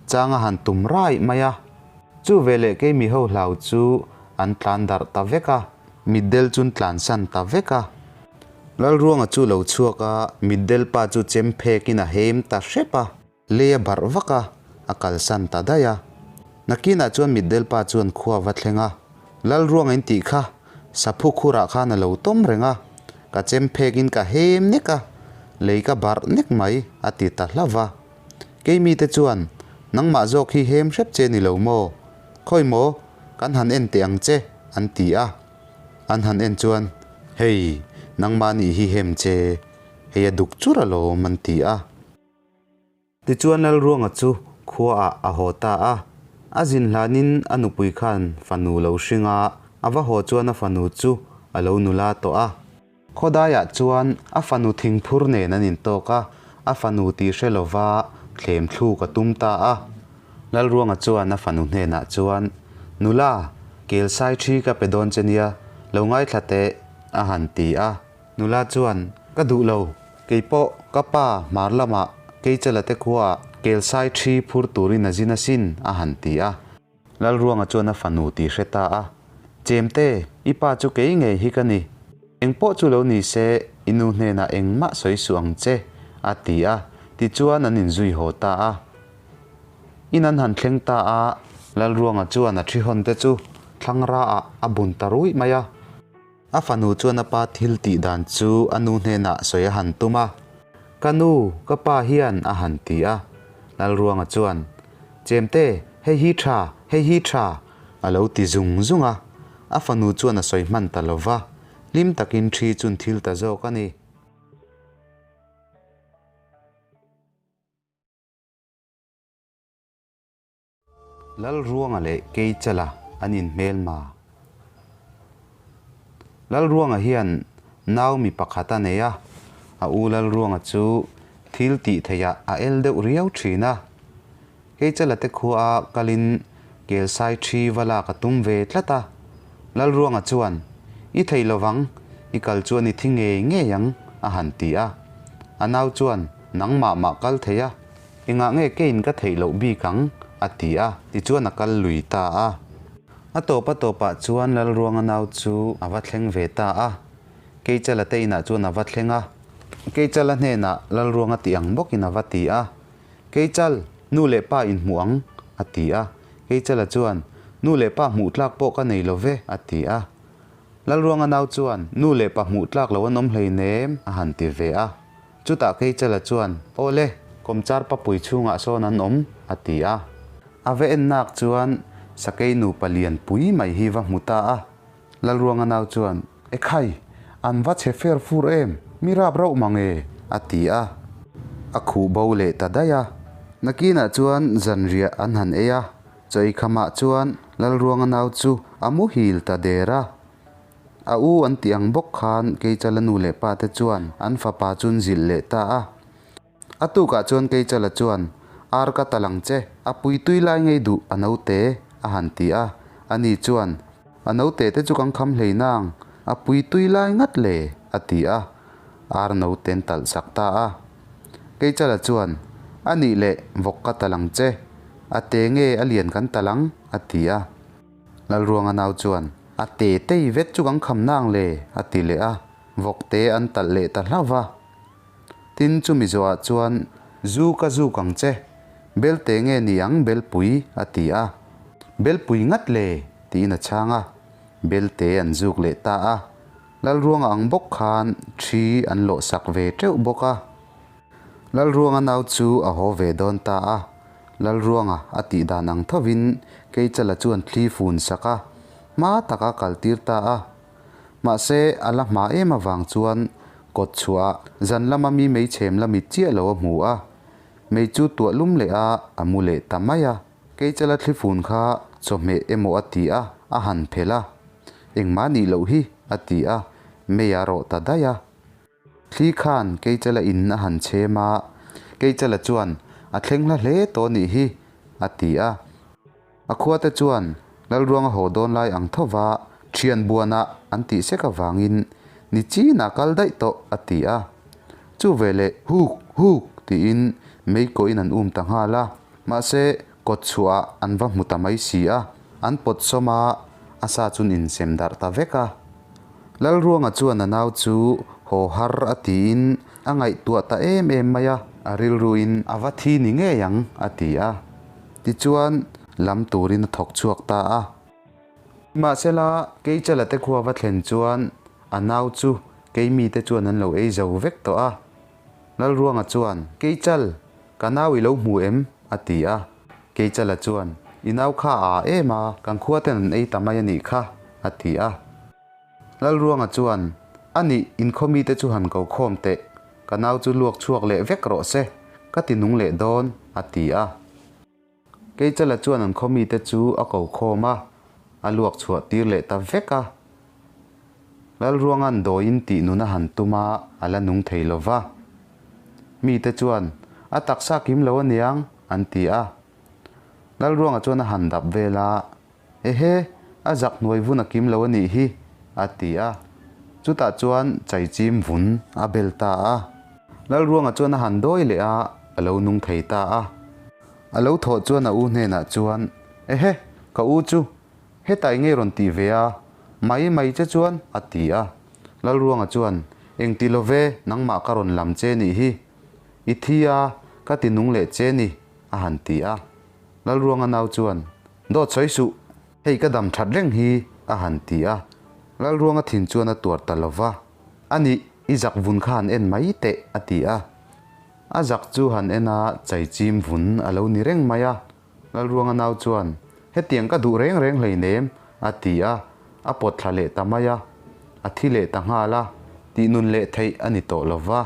chang a han tum raih mai a. Chu veleh keimi ho hlau chu an tlan darh ta vek a, mitdel chun tlansan ta vek a. Lalruanga chu lo chhuak a, mitdel pa chu chem phekin a hem ta hrep a. Lei a barh vak a, a kalsan ta daih a. Nakinah chuan mitdel pa chuan khua va thleng a, Lalruang in tih kha saphu khurah khan a lo tawm reng a, ka chem phekin ka hem nek a, lei ka barh nek mai, a ti ta hlauh va. Keimite chuan, Nangmah zawk hi hem hrep che ni lo maw? Khawi maw, kan han en teh ang che, an ti a. An han en chuan, Hei, nangmah nih hi hem che, hei a duk chur alawm, an ti a. Tichuan Lalruanga chu khuaah a haw ta a. A zin hlanin a nupui khan fanu lo hring a, a va haw chuan a fanu chu a lo nula tawh a. Khawdaiah chuan a fanu thingphur nen an intawk a, a fanu tih hre lova thlem thluk a tum ta a. Lalruanga chuan a fanu hnenah chuan, Nula, kel sai thi ka pe dawn che nia, lo ngaithla teh, a han ti a. Nula chuan, Ka duh lo, kei pawh ka pa hmar lamah Keichala te khuaah kelsai thi phur turin a zin asin, a han ti a. Lalruanga chuan a fanu tih hre ta a, Chemte, i pa chu kei ngei hi ka ni. Eng pawh chu lo ni se, i nu hnenah engmah sawi suh ang che, a ti a. Tichuan an inzui haw ta a. In an han thleng ta a, Lalruanga chuan a thi hawn te chu thlangraah a bun ta ruih mai a. A fanu chuan a pa thil tih dan chu a nu hnenah sawi a han tum a, Ka nu, ka pa hian a han ti a. Lalruanga chuan, Chemte, hei hi tha, hei hi tha, a lo ti zung zung a. A fanu chuan a sawi hman ta lo va, hlim takin thi chun thil ta zawk a ni. Lalruanga leh Keichala an inhmelma. Lalruanga hian nau mi pakhat a nei a, a u Lalruanga chu thil tih theihah a el deuh riau thin a. Keichala te khua kalin kelsai thi va lak a tum ve tlat a. Lalruanga chuan, I thei lovang, i kal chuan i thi ngei ngei ang, a han ti a. A nau chuan, Nangmah mah kal thei a. Engah nge keiin ka theih loh bik ang? a ti a, tichuan a kal lui ta a. A tawp a tawpah chuan Lalruanga nau chu a va thleng ve ta a, Keichala te inah chuan a va thleng a. Keichala hnenah Lalruanga tih ang bawkin a va ti a. Keichal, nu leh pa inhmuh ang, a ti a. Keichala chuan, Nu leh pa hmuh tlak pawh ka nei lo ve, a ti a. Lalruanga nau chuan, Nu leh pa hmuh tlak lo an awm hleinem, a han ti ve a. Chutah Keichala chuan, Aw le, kawmchar papui chhungah sawn an awm, a ti a. A va en nak chuan sakei nupa lian pui mai hi va hmu ta a. Lalruanga nau chuan, Ekhai, an va chhe fer fur em, mi rap rauh mang e, a ti a. A khuh bo leh ta daih a. Nakinah chuan zanriah an han ei a, chaw eikhamah chuan Lalruanga nau chu a muhil ta der a. A u an tih ang bawk khan Keichala nu leh pa te chuan an fapa chu an zilh leh ta a. A tukah chuan Keichala chuan, Ar ka tal ang che, a pui tui lai ngei duh a naute, a han ti a. Ani chuan, A naute te chu kan kham hlei nang, a pui tui lai ngat le, a ti a. Ar naute an talh sak ta a. Keichala chuan, A nih leh, vawk ka tal ang che, a te nge a lian kan tal ang, a ti a. Lalruanga nau chuan, A te tei vet chu kan kham nang le, a ti leh a. Vawk te an talh leh ta hlauh va. Tin, chumi zawhah chuan, Zu ka zuk ang che, Belte nge ni ang Belpui? a ti a. Belpui ngat le? tiin a chhang a. Belte an zuk leh ta a. Lalruanga ang bawk khan ṭhi an lawh sak ve ṭeuh bawk a. Lalruanga nau chu a haw ve dawn ta a. Lalruanga a tih dan ang thovin Keichala chuan thli fun sak a, hma taka kaltir ta a. Mahse, a la hma em avang chuan kawt chhuah zan lama mi mei chhem la mit chiah lo a hmu a, mei chu tuah lum leh a, a mu leh ta mai a. Keichala thlifun kha chawhmeh emaw a ti a, a han phelh a. Engmah nih loh hi, a ti a, mei a rawh ta daih a. Thli khan Keichala in a han chhem a, Keichala chuan, A thleng hla hle tawh nih hi, a ti a. A khuate chuan Lalruanga haw dawn lai ang tho va thian buanah an tih sek avangin ni chinah kal daih tawh a ti a. Chu veleh huk huk tiin mei kawhin an um ta nghal a, mahse kawt chhuahah an va hmu ta mai si a, an pawt sawm a, a sa chun insem darh ta vek a. Lalruanga chuan a nau chu haw har a tiin a ngaihtuah ta em em mai a, a rilruin a va thi ni ngei ang a ti a. Tichuan, lam turin a thawk chhuak ta a. Mahsela, Keichala te khua va thlen chuan a nau chu keimite chuan an lo ei zo vek tawh a. Lalruanga chuan, Keichal, ka nau i lo hmu em? a ti a. Keichala chuan, I nau kha a â em a, kan khua ten an ei ta mai a nih kha, a ti a. Lalruanga chuan, A nih, inkhaw mite chu han ko khawm teh, ka nau chu luak chhuak leh vek rawh se, ka ti nung leh dawn, a ti a. Keichala chuan an khaw mite chu a ko khawm a, a luak chhuah tir leh ta vek a. Lalruanga'n dawiin tih nun a han tum a, a la nung thei lo va. Mite chuan, A taksa kim lo aniang, an ti a. Lalruanga chuan a han dap vel a, Ehe, a zak hnuai vun a kim lo a nih hi, a ti a. Chutah chuan chaichim vun a bel ta a. Lalruanga chuan a han dawi leh a, a lo nung thei ta a. A lo thawh chuan a u hnenah chuan, Ehe, ka u chu, hetai ngei rawn tih ve a, mai mai che chuan, a ti a. Lalruanga chuan, Engti lo ve, nangmah ka rawn lam che nih hi. I thi a, ka ti nung leh che ni, a han ti a. Lalruanga nau chuan, Dawt sawi suh, hei ka dam that reng hi, a han ti a. Lalruanga thin chuan a tuar ta lo va, A nih, i zak vun kha han en mai teh, a ti a. A zak chu han en a, chaichim vun a lo ni reng mai a. Lalruanga nau chuan, Hetiang ka duh reng reng hleinem, a ti a, a pawt thla leh ta mai a. A thi leh ta nghal a, tih nun leh theih a ni tawh lo va.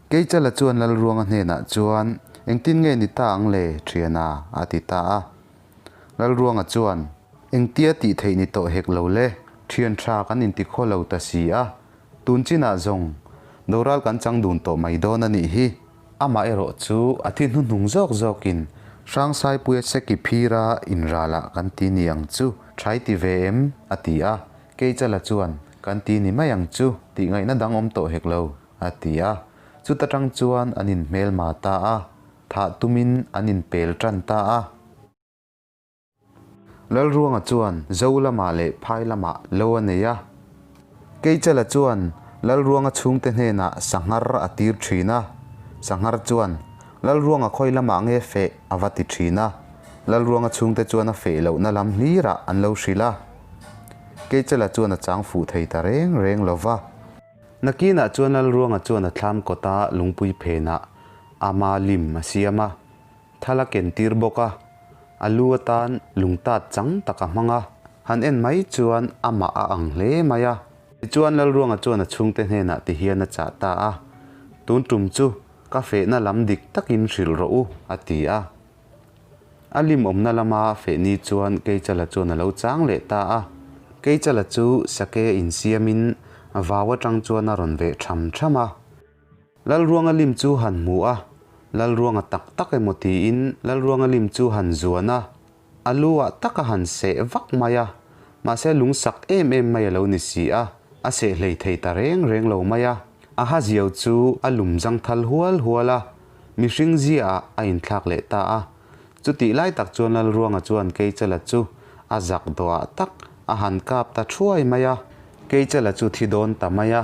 Keichala chuan Lalruanga hnenah chuan, Engtin nge ni ta ang le, thiana? a ti ta a. Lalruanga chuan, Engtia tih theih ni tawh hek lo le, thian tha kan intikhaw lo ta si a, tun chinah zawng doral kan chang dun tawh mai dawn a nih hi. Amah erawh chu a thi hnuhnung zawk zawkin Hrangsaipuia seki phira inralah kan ti ni ang chu, thai ti ve em? a ti a. Keichala chuan, Kan ti ni mai ang chu, tih ngaihna dang awm tawh hek lo. A ti a. Chuta tang chuan an inhmelma ta a, thah tumin an inpel tan ta a. Lalruanga chuan Zo lamah leh Phai lamah lo a nei a. Keichala chuan Lalruanga chhungte hnenah sanghar a tir thin a, sanghar chuan, Lalruanga khawi lamah nge feh? a va ti thin a. Lalruanga chhungte chuan a feh lohna lam hlirah an lo hrilh a. Keichala chuan a chang fuh thei ta reng reng lo va. Nakinah chuan Lalruanga chuan a thlam kawta lungpui phenah ama lim a siam a, thal a ken tir bawk a, a lu atan lungtat chang tak a hmang a, han en mai chuan amah a ang hle mai a. Tichuan Lalruanga chuan a chhungte hnenah ti hian a chah ta a, Tun tum chu ka fehna lam dik takin hrilh rawh u, a ti a. A lim awmna lama fehni chuan Keichala chuan a lo chang leh ta a. Keichala chu sake insiamin vau atang chuan a rawn veh tham tham a. Lalruanga lim chu han hmu a, Lalruanga tak tak emaw tiin Lalruanga lim chu han zuan a, a lu ah tak a han seh vak mai a, mahse lungsak em em mai a lo ni si a, a seh hlei thei ta reng reng lo mai a. A ha ziau chu a lum zang thal hual hual a, mihring zia ah a inthlak leh ta a. Chutih lai tak chuan Lalruanga chuan Keichala chu a zak dawhah tak a han kap ta thuai mai a. Keichala chu thi dawn ta mai a.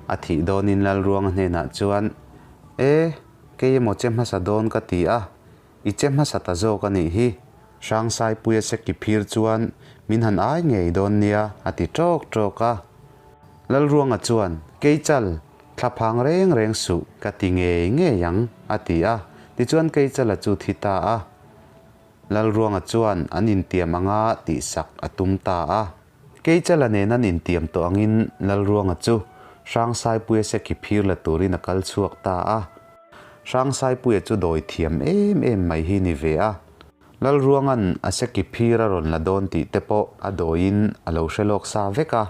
A thih dawnin Lalruanga hnenah chuan, E, kei emaw che hmasa dawn ka ti a, i che hmasa ta zawk a nih hi. Hrangsaipuia seki phir chuan min han ai ngei dawn nia, a ti ṭawk ṭawk a. Lalruanga chuan, Keichal, thla phang reng reng suh, ka ti ngei ngei ang, a ti a. Tichuan Keichala chu thi ta a. Lalruanga chuan an intiam anga tihsak a tum ta a. Keichala nen an intiam tawh angin Lalruanga chu Hrangsaipuia seki phir la turin a kal chhuak ta a. Hrangsaipuia chu dawi thiam em em mai hi ni ve a. Lalruanga'n a seki phir a rawn la dawn tih te pawh a dawiin a lo hre lawk sa vek a.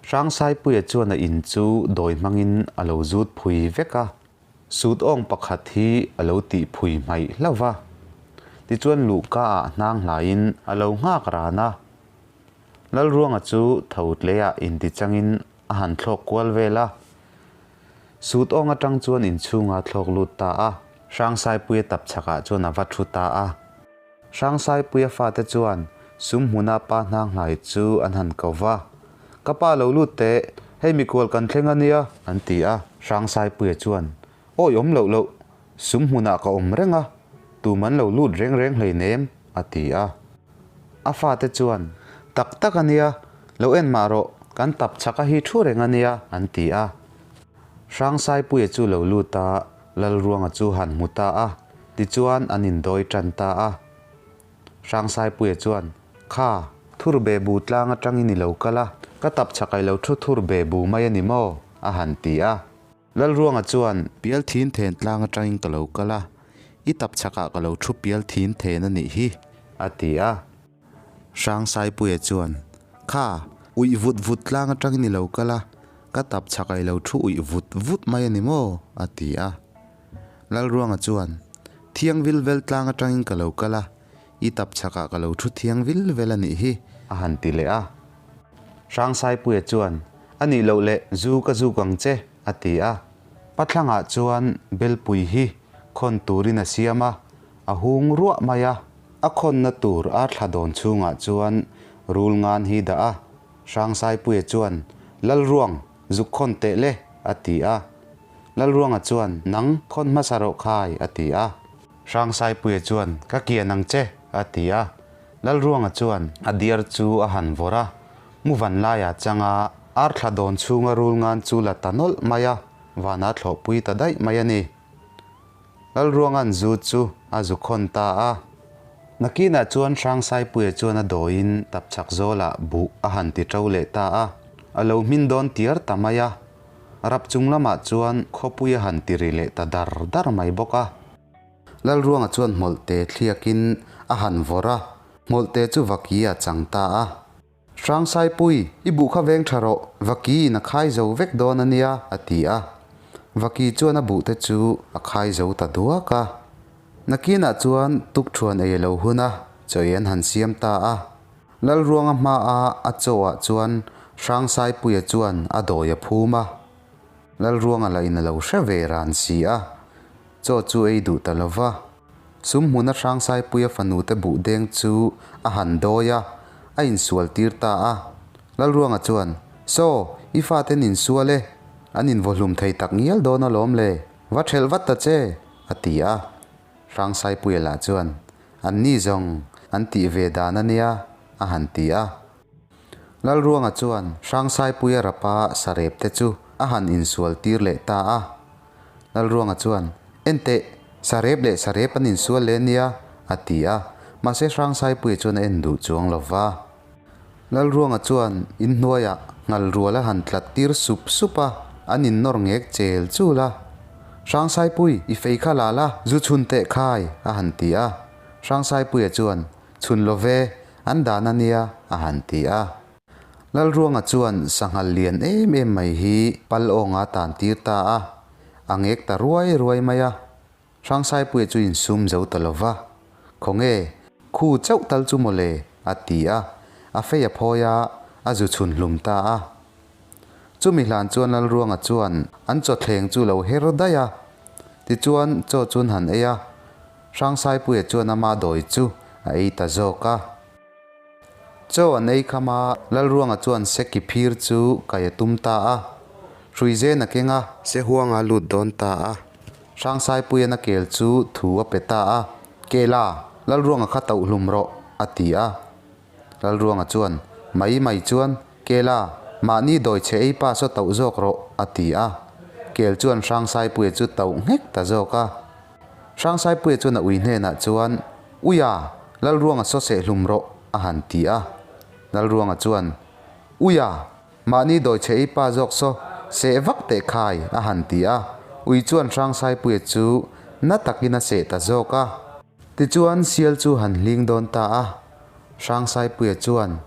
Hrangsaipuia chuan a in chu dawi hmangin a lo zut phui vek a. Sut awng pakhat hi a lo tih phui hmaih hlauh va. Tichuan luhka ah hnang hlaiin a lo nghak ran a. Lalruanga chu tho tleiah intichangin a han thlawk kual vel a. Sut awng atang chuan inchhunga thlawk lut ta a. Hrangsaipuia tapchhakah chuan a va thu ta a. Hrangsaipuia fate chuan sum hmuna pa hnanghlai chu an han ko va, Ka pa lo lut teh, hei mikual kan thleng a nia, an ti a. Hrangsaipuia chuan, Awi awm loh loh, sum hmunah ka awm reng a, tum an lo lut reng reng hleinem, a ti a. A fate chuan, Tak tak a nia, lo en mah rawh, kan tap chhaka hi thu reng a nia, an ti a. Hrangsaipuia chu lo lut a, Lalruanga chu han hmu ta a. Tichuan an indawi tan ta a. Hrangsaipuia chuan, Kha, thur be bu tlang atangin i lo kal a, ka tap chhakai lo thu thur be bu mai a ni maw? a han ti a. Lalruanga chuan, Pial thin then tlang atangin ka lo kal a, i tap chhakah ka lo thu pial thin then a nih hi, a ti a. Hrangsaipuia chuan, Kha, uih vut vut tlang atangin i lo kal a, ka tap chhakai lo thu uih vut vut mai a ni maw? a ti a. Lalruanga chuan, Thiang vil vel tlang atangin ka lo kal a, i tap chhakah ka lo thu thiang vil vel a nih hi, a han ti leh a. Hrangsaipuia chuan, A nih loh leh zu ka zuk ang che, a ti a. Pathlangah chuan belpui hi khawn turin a siam a, a hung ruah mai a. A khawnna tur a thla dawn chhungah chuan rul ngan hi dah a. Hrangsaipuia chuan, Lalruang, zuk khawn teh le, a ti a. Lalruanga chuan, Nang, khawn hmasa rawh khai, a ti a. Hrangsaipuia chuan, Ka kian ang che, a ti a. Lalruanga chuan a diar chu a han vawrh a, mu van laiah changa ar thla dawn chhunga rul ngan chu la ta nawlh mai a, vanah thlawhpui ta daih mai a ni. Lalruanga'n zu chu a zu khawn ta a. Nakinah chuan Hrangsaipuia chuan a dawiin tapchhak zawlah buh a han ti ṭo leh ta a, a lo hmin dawn tiar ta mai a. Rap chung lamah chuan khawpui a han ti ri leh ta dar dar mai bawk a. Lalruanga chuan hmawlhte thliakin a han vawrh a, hmawlhte chu vaki a chang ta a. Hrangsaipui, i buh kha veng tha rawh, vaki in a khai zo vek dawn a nia, a ti a. Vaki chuan a buhte chu a khai zo ta duak a. Nakinah chuan tukthuan ei a lo hun a, chaw ei an han siam ta a. Lalruanga hmaa a chaw ah chuan Hrangsaipuia chuan a dawi a phum a, Lalruanga lah in a lo hre ve ran si a, chaw chu ei duh ta lo va. Sum hmuna Hrangsaipuia fanu te buh deng chu a han dawi a, a insual tir ta a. Lalruanga chuan, Saw, i faten insual e, an invawhlum thei tak ngial dawn alawm le, va ṭhelh vat ta che, a ti a. Hrangsaipuia lah chuan, An ni zawng, an tih ve dan a nia, a han ti a. Lalruanga chuan Hrangsaipuia rapa sarep te chu a han insual tir leh ta a. Lalruanga chuan, Enteh, sarep leh sarep an insual leh nia, a ti a. Mahse Hrangsaipuia chuan a en duh chuang lo va. Lalruanga chuan inhnuaiah ngal rual a han tlat tir sup sup a, an innawr ngek chel chul a. Hrangsaipui, i fei kha la la, zu chhun teh khai, a han ti a. Hrangsaipuia chuan, Chhun lo ve, an dan a nia, a han ti a. Lalruanga chuan sanghal lian em em mai hi pal awnga tan tir ta a, a ngek ta ruai ruai mai a. Hrangsaipuia chu insum zo ta lo va, Khawnge, khu chauh tal chu maw le? a ti a, a fei a phawi a, a zu chhun hlum ta a. Chumi hlan chuan Lalruanga chuan an chawthleng chu lo her daih a, tichuan chaw chun han ei a, Hrangsaipuia chuan ama dawi chu a ei ta zawk a. Chaw an ei kham a, Lalruanga chuan Seki phir chu kai a tum ta a, Hruizen a keng a, Sehuanga lut dawn ta a, Hrangsaipuian a kel chu thu a pe ta a, Kela, Lalruanga kha tauh hlum rawh, a ti a. Lalruanga chuan, Mai mai chuan, Kela, mahni dawi chhe ei pa saw tauh zawk rawh, a ti a. Kel chuan Hrangsaipuia chu tauh nghek ta zawk a. Hrangsaipuia chuan a ui hnenah chuan, Uia, Lalruanga saw seh hlum rawh, a han ti a. Lalruanga chuan, Uia, mahni dawi chhe ei pa zawk saw seh vak teh khai, a han ti a. Ui chuan Hrangsaipuia chu na takin a seh ta zawk a. Tichuan sial chu han hling dawn ta a. Hrangsaipuia chuan,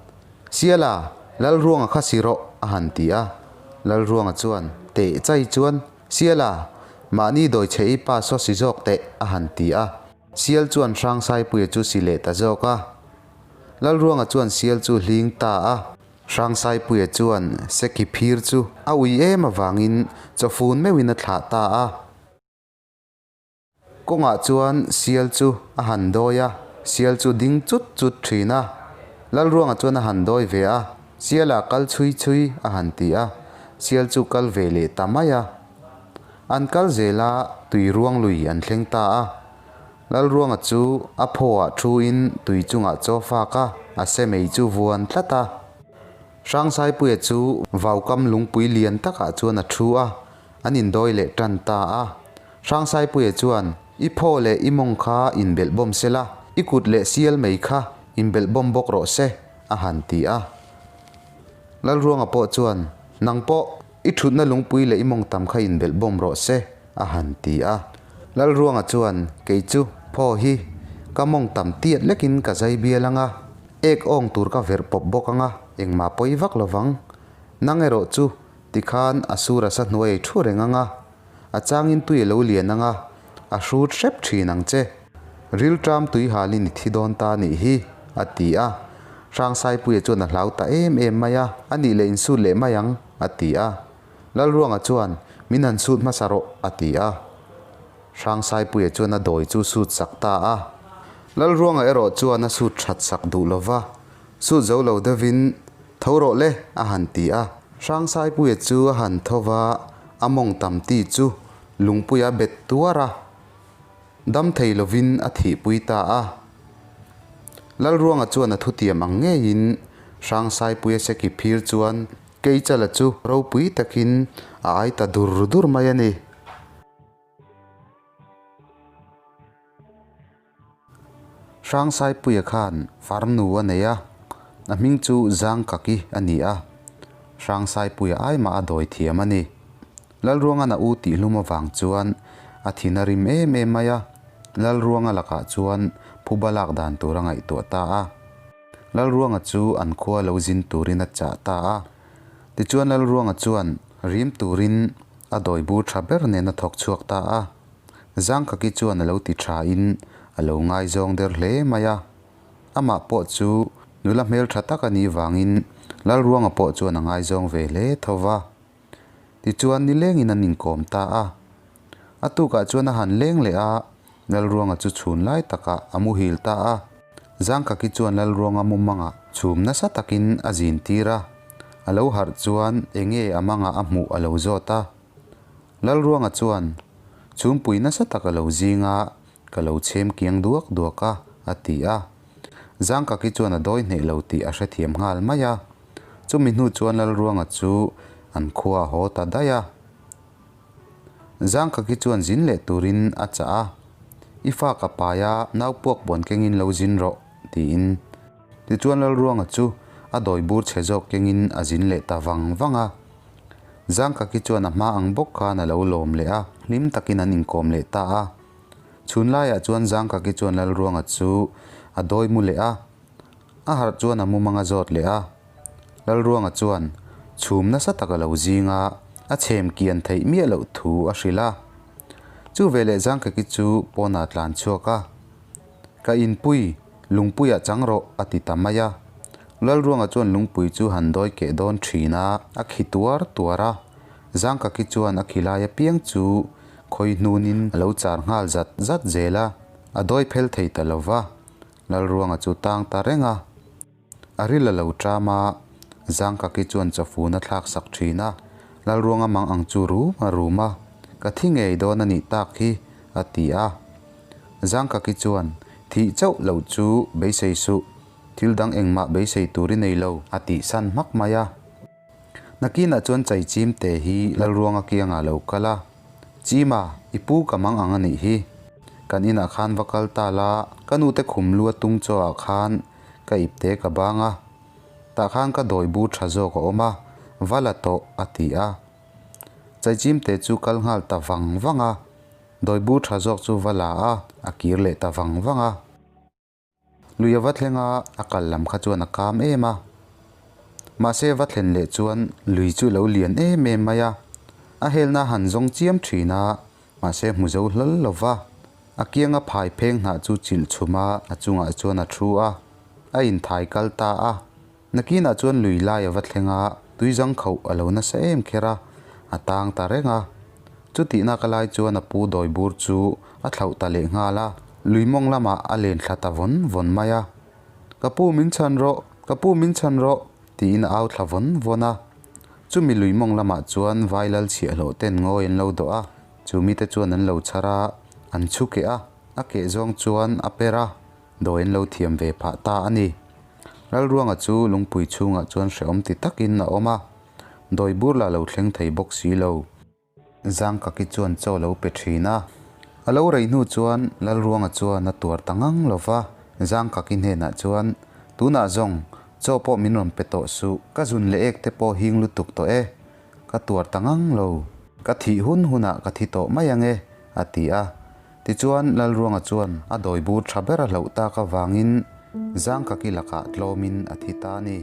Siala, Lalruanga kha si rawh, a han ti a. Lalruanga chuan, Teh chai chuan, Siala, mahni dawi chhe i pa saw si zawk teh, a han ti a. Sial chuan Hrangsaipuia chu si leh ta zawk a. Lalruanga chuan sial chu hling ta a. Hrangsaipuia chuan Seki phir chu a ui em avangin chawfun meuhin a thlah ta a. Kawngah chuan sial chu a han dawi a, sial chu ding chut chut thin a. Lalruanga chuan a han dawi ve a, Sialah kal chhui chhui a han ti a, sial chu kal ve leh ta mai a. An kal zel a, tui ruang lui an thleng ta a. Lalruanga chu a phawah thuin tui chungah chaw fak a, a se mei chu vuan tlat a. Hrangsaipuia chu vaukam lungpui lian takah chuan a thu a, an indawi leh tan ta a. Hrangsaipuia chuan, I phaw leh i mawng kha inbelh bawm se la, i kut leh sial mei kha inbelh bawm bawk rawh se, a han ti a. Lalruanga pawh chuan, Nang pawh, i thutna lungpui leh i mawngtam kha inbelh bawm rawh se, a han ti a. Lalruanga chuan, Kei chu, phaw hi, ka mawngtam tiat lekin ka zai bial ang a, ek awng tur ka verh pawp bawk ang a, engmah pawi vak lo vang. Nang erawh chu, tikhan a sur a sa hnuai ei thu reng ang a, a changin tui a lo lian ang a, a hrut hrep thin ang che. Rilṭam tui halin i thi dawn ta nih hi, a ti a. Hrangsaipuia chuan a hlau ta em em mai a, a nih leh insut leh mai ang, a ti a. Lalruanga chuan, Min han sut hmasa rawh, a ti a. Hrangsaipuia chuan a dawi chu sut sak ta a. Lalruanga erawh chuan a sut that sak duh lo va, sut zo lo deuhin, Tho rawh le, a han ti a. Hrangsaipuia chu a han tho va, a mawng tam ti chu lungpuia bet tuar a, dam thei lovin a thihpui ta a. Lalruanga chuan a thutiam ang ngeiin Hrangsaipuia seki phir chuan Keichala chu ropui takin a ai ta dur dur mai a ni. Hrangsaipuia khan farnu a nei a, a hming chu Zangkaki a ni a, Hrangsaipuia ai mah a dawi thiam a ni. Lalruangan a u tihhlum avang chuan a thin a rim em em mai a, Lalruanga lakah chuan phuba lak dan tur a ngaihtuah ta a. Lalruanga chu an khua lo zin turin a chah ta a. Tichuan Lalruanga chuan rim turin a dawi bur tha ber nen a thawk chhuak ta a. Zangkaki chuan a lo ti tha in a lo ngaizawng der hle mai a. Amah pawh chu nula hmel tha tak a nih vangin Lalruanga pawh chuan a ngaizawng ve hle tho va. Tichuan nilengin an inkawm ta a. A tukah chuan a han leng leh a, Lalruanga chu chhun lai takah a muhil ta a. Zangkaki chuan Lalruanga mumangah chhum nasa takin a zin tir a. A lo harh chuan enge a mangah a hmuh a lo zawt a. Lalruanga chuan, Chhumpui nasa tak a lo zing a, ka lo chhem kiang duak duak a, a ti a. Zangkaki chuan a dawi hneh lo tih a hrethiam nghal mai a. Chumi hnu chuan Lalruanga chu an khua a haw ta daih a. Zangkaki chuan zin leh turin a chah a, I fa ka pai a, nau puak buan kengin lo zin rawh, tiin. Tichuan Lalruanga chu a dawi bur chhe zawk kengin a zin leh ta vang vang a. Zangkaki chuan a hma ang bawk khan a lo lawm leh a, hlim takin an inkawm leh ta a. Chhun laiah chuan Zangkaki chuan Lalruanga chu a dawi mu leh a, a harh chuan a mumang a zawt leh a. Lalruanga chuan chhum nasa tak a lo zing a, a chhem kian theih miah loh thu a hrilh a. Chu veleh Zangkaki chu pawnah tlan chhuak a, Ka inpui, lungpuiah chang rawh a ti ta mai a. Lalruanga chuan lungpui chu han dawi keh dawn thin a, a khi tuar tuar a. Zangkaki chuan a khi lai apiang chu khawi hnunin a lo char nghal zat zat zel a, a dawi phel thei ta lo va. Lalruanga chu tang ta reng a. A ril a lo ṭam a, Zangkaki chuan chawfun a thlak sak ṭhin a, Lalruanga mang ang chu rum a rum a, Ka thi ngei dawn a nih tak hi, a ti a. Zangkaki chuan, Thih chauh loh chu beisei suh, thil dang engmah beisei tur i nei lo, a tihsan hmak mai a. Nakinah chuan Chaichim te hi Lalruanga kiangah a lo kal a, Chima, i pu ka mang ang a nih hi. Kan inah khan va kal ta la, ka nute khum lu a tung chaw ah khan ka ipte ka bang a, tah khan ka dawi bur tha zawk a awm a, va la tawh, a ti a. Chaichim te chu kal nghal ta vang vang a, dawi bur tha zawk chu va la a, a kir leh ta vang vang a. Lui a va thleng a, a kal lam kha chuan a kam em a. Mahse va thlen leh chuan lui chu lo lian em em mai a, a helna han zawng chiam thin a, mahse hmu zo hlal lo va. A kianga phai pheng hnah chu chilh chhum a, a chungah chuan a thu a, a inthai kal ta a. Nakinah chuan lui lai a va thleng a, tuizang khauh a lo nasa em kher a, a tang ta reng a. Chutihna ka lai chuan a pu dawi bur chu a thlauh ta leh nghal a, lui mawng lamah a len thla ta vawn vawn mai a. Ka pu min chhan rawh, ka pu min chhan rawh, tiin a au thla vawn vawn a. Chumi lui mawng lamah chuan vai lal chhiahhlawh ten ngawi an lo dawh a, chu mite chuan an lo chhar a, an chhu keh a, a keh zawng chuan a per a. Dawi an lo thiam ve phah ta a ni. Lalruanga chu lungpui chhungah chuan hrehawm ti takin a awm a, dawi bur lah lo thleng thei bawk si lo. Zangkaki chuan chaw lo pe thin a, a lo rei hnu chuan Lalruanga chuan a tuar ta ngang lo va, Zangkaki hnenah chuan, Tunah zawng, chaw pawh min rawn pe tawh suh, ka zun leh ek te pawh hing lutuk tawh e, ka tuar ta ngang lo, ka thih hun hunah ka thi tawh mai ang e, a ti a. Tichuan, Lalruanga chuan a dawi bur tha ber a hlauh tak avangin Zangkaki lakah tlawmin a thi ta a ni.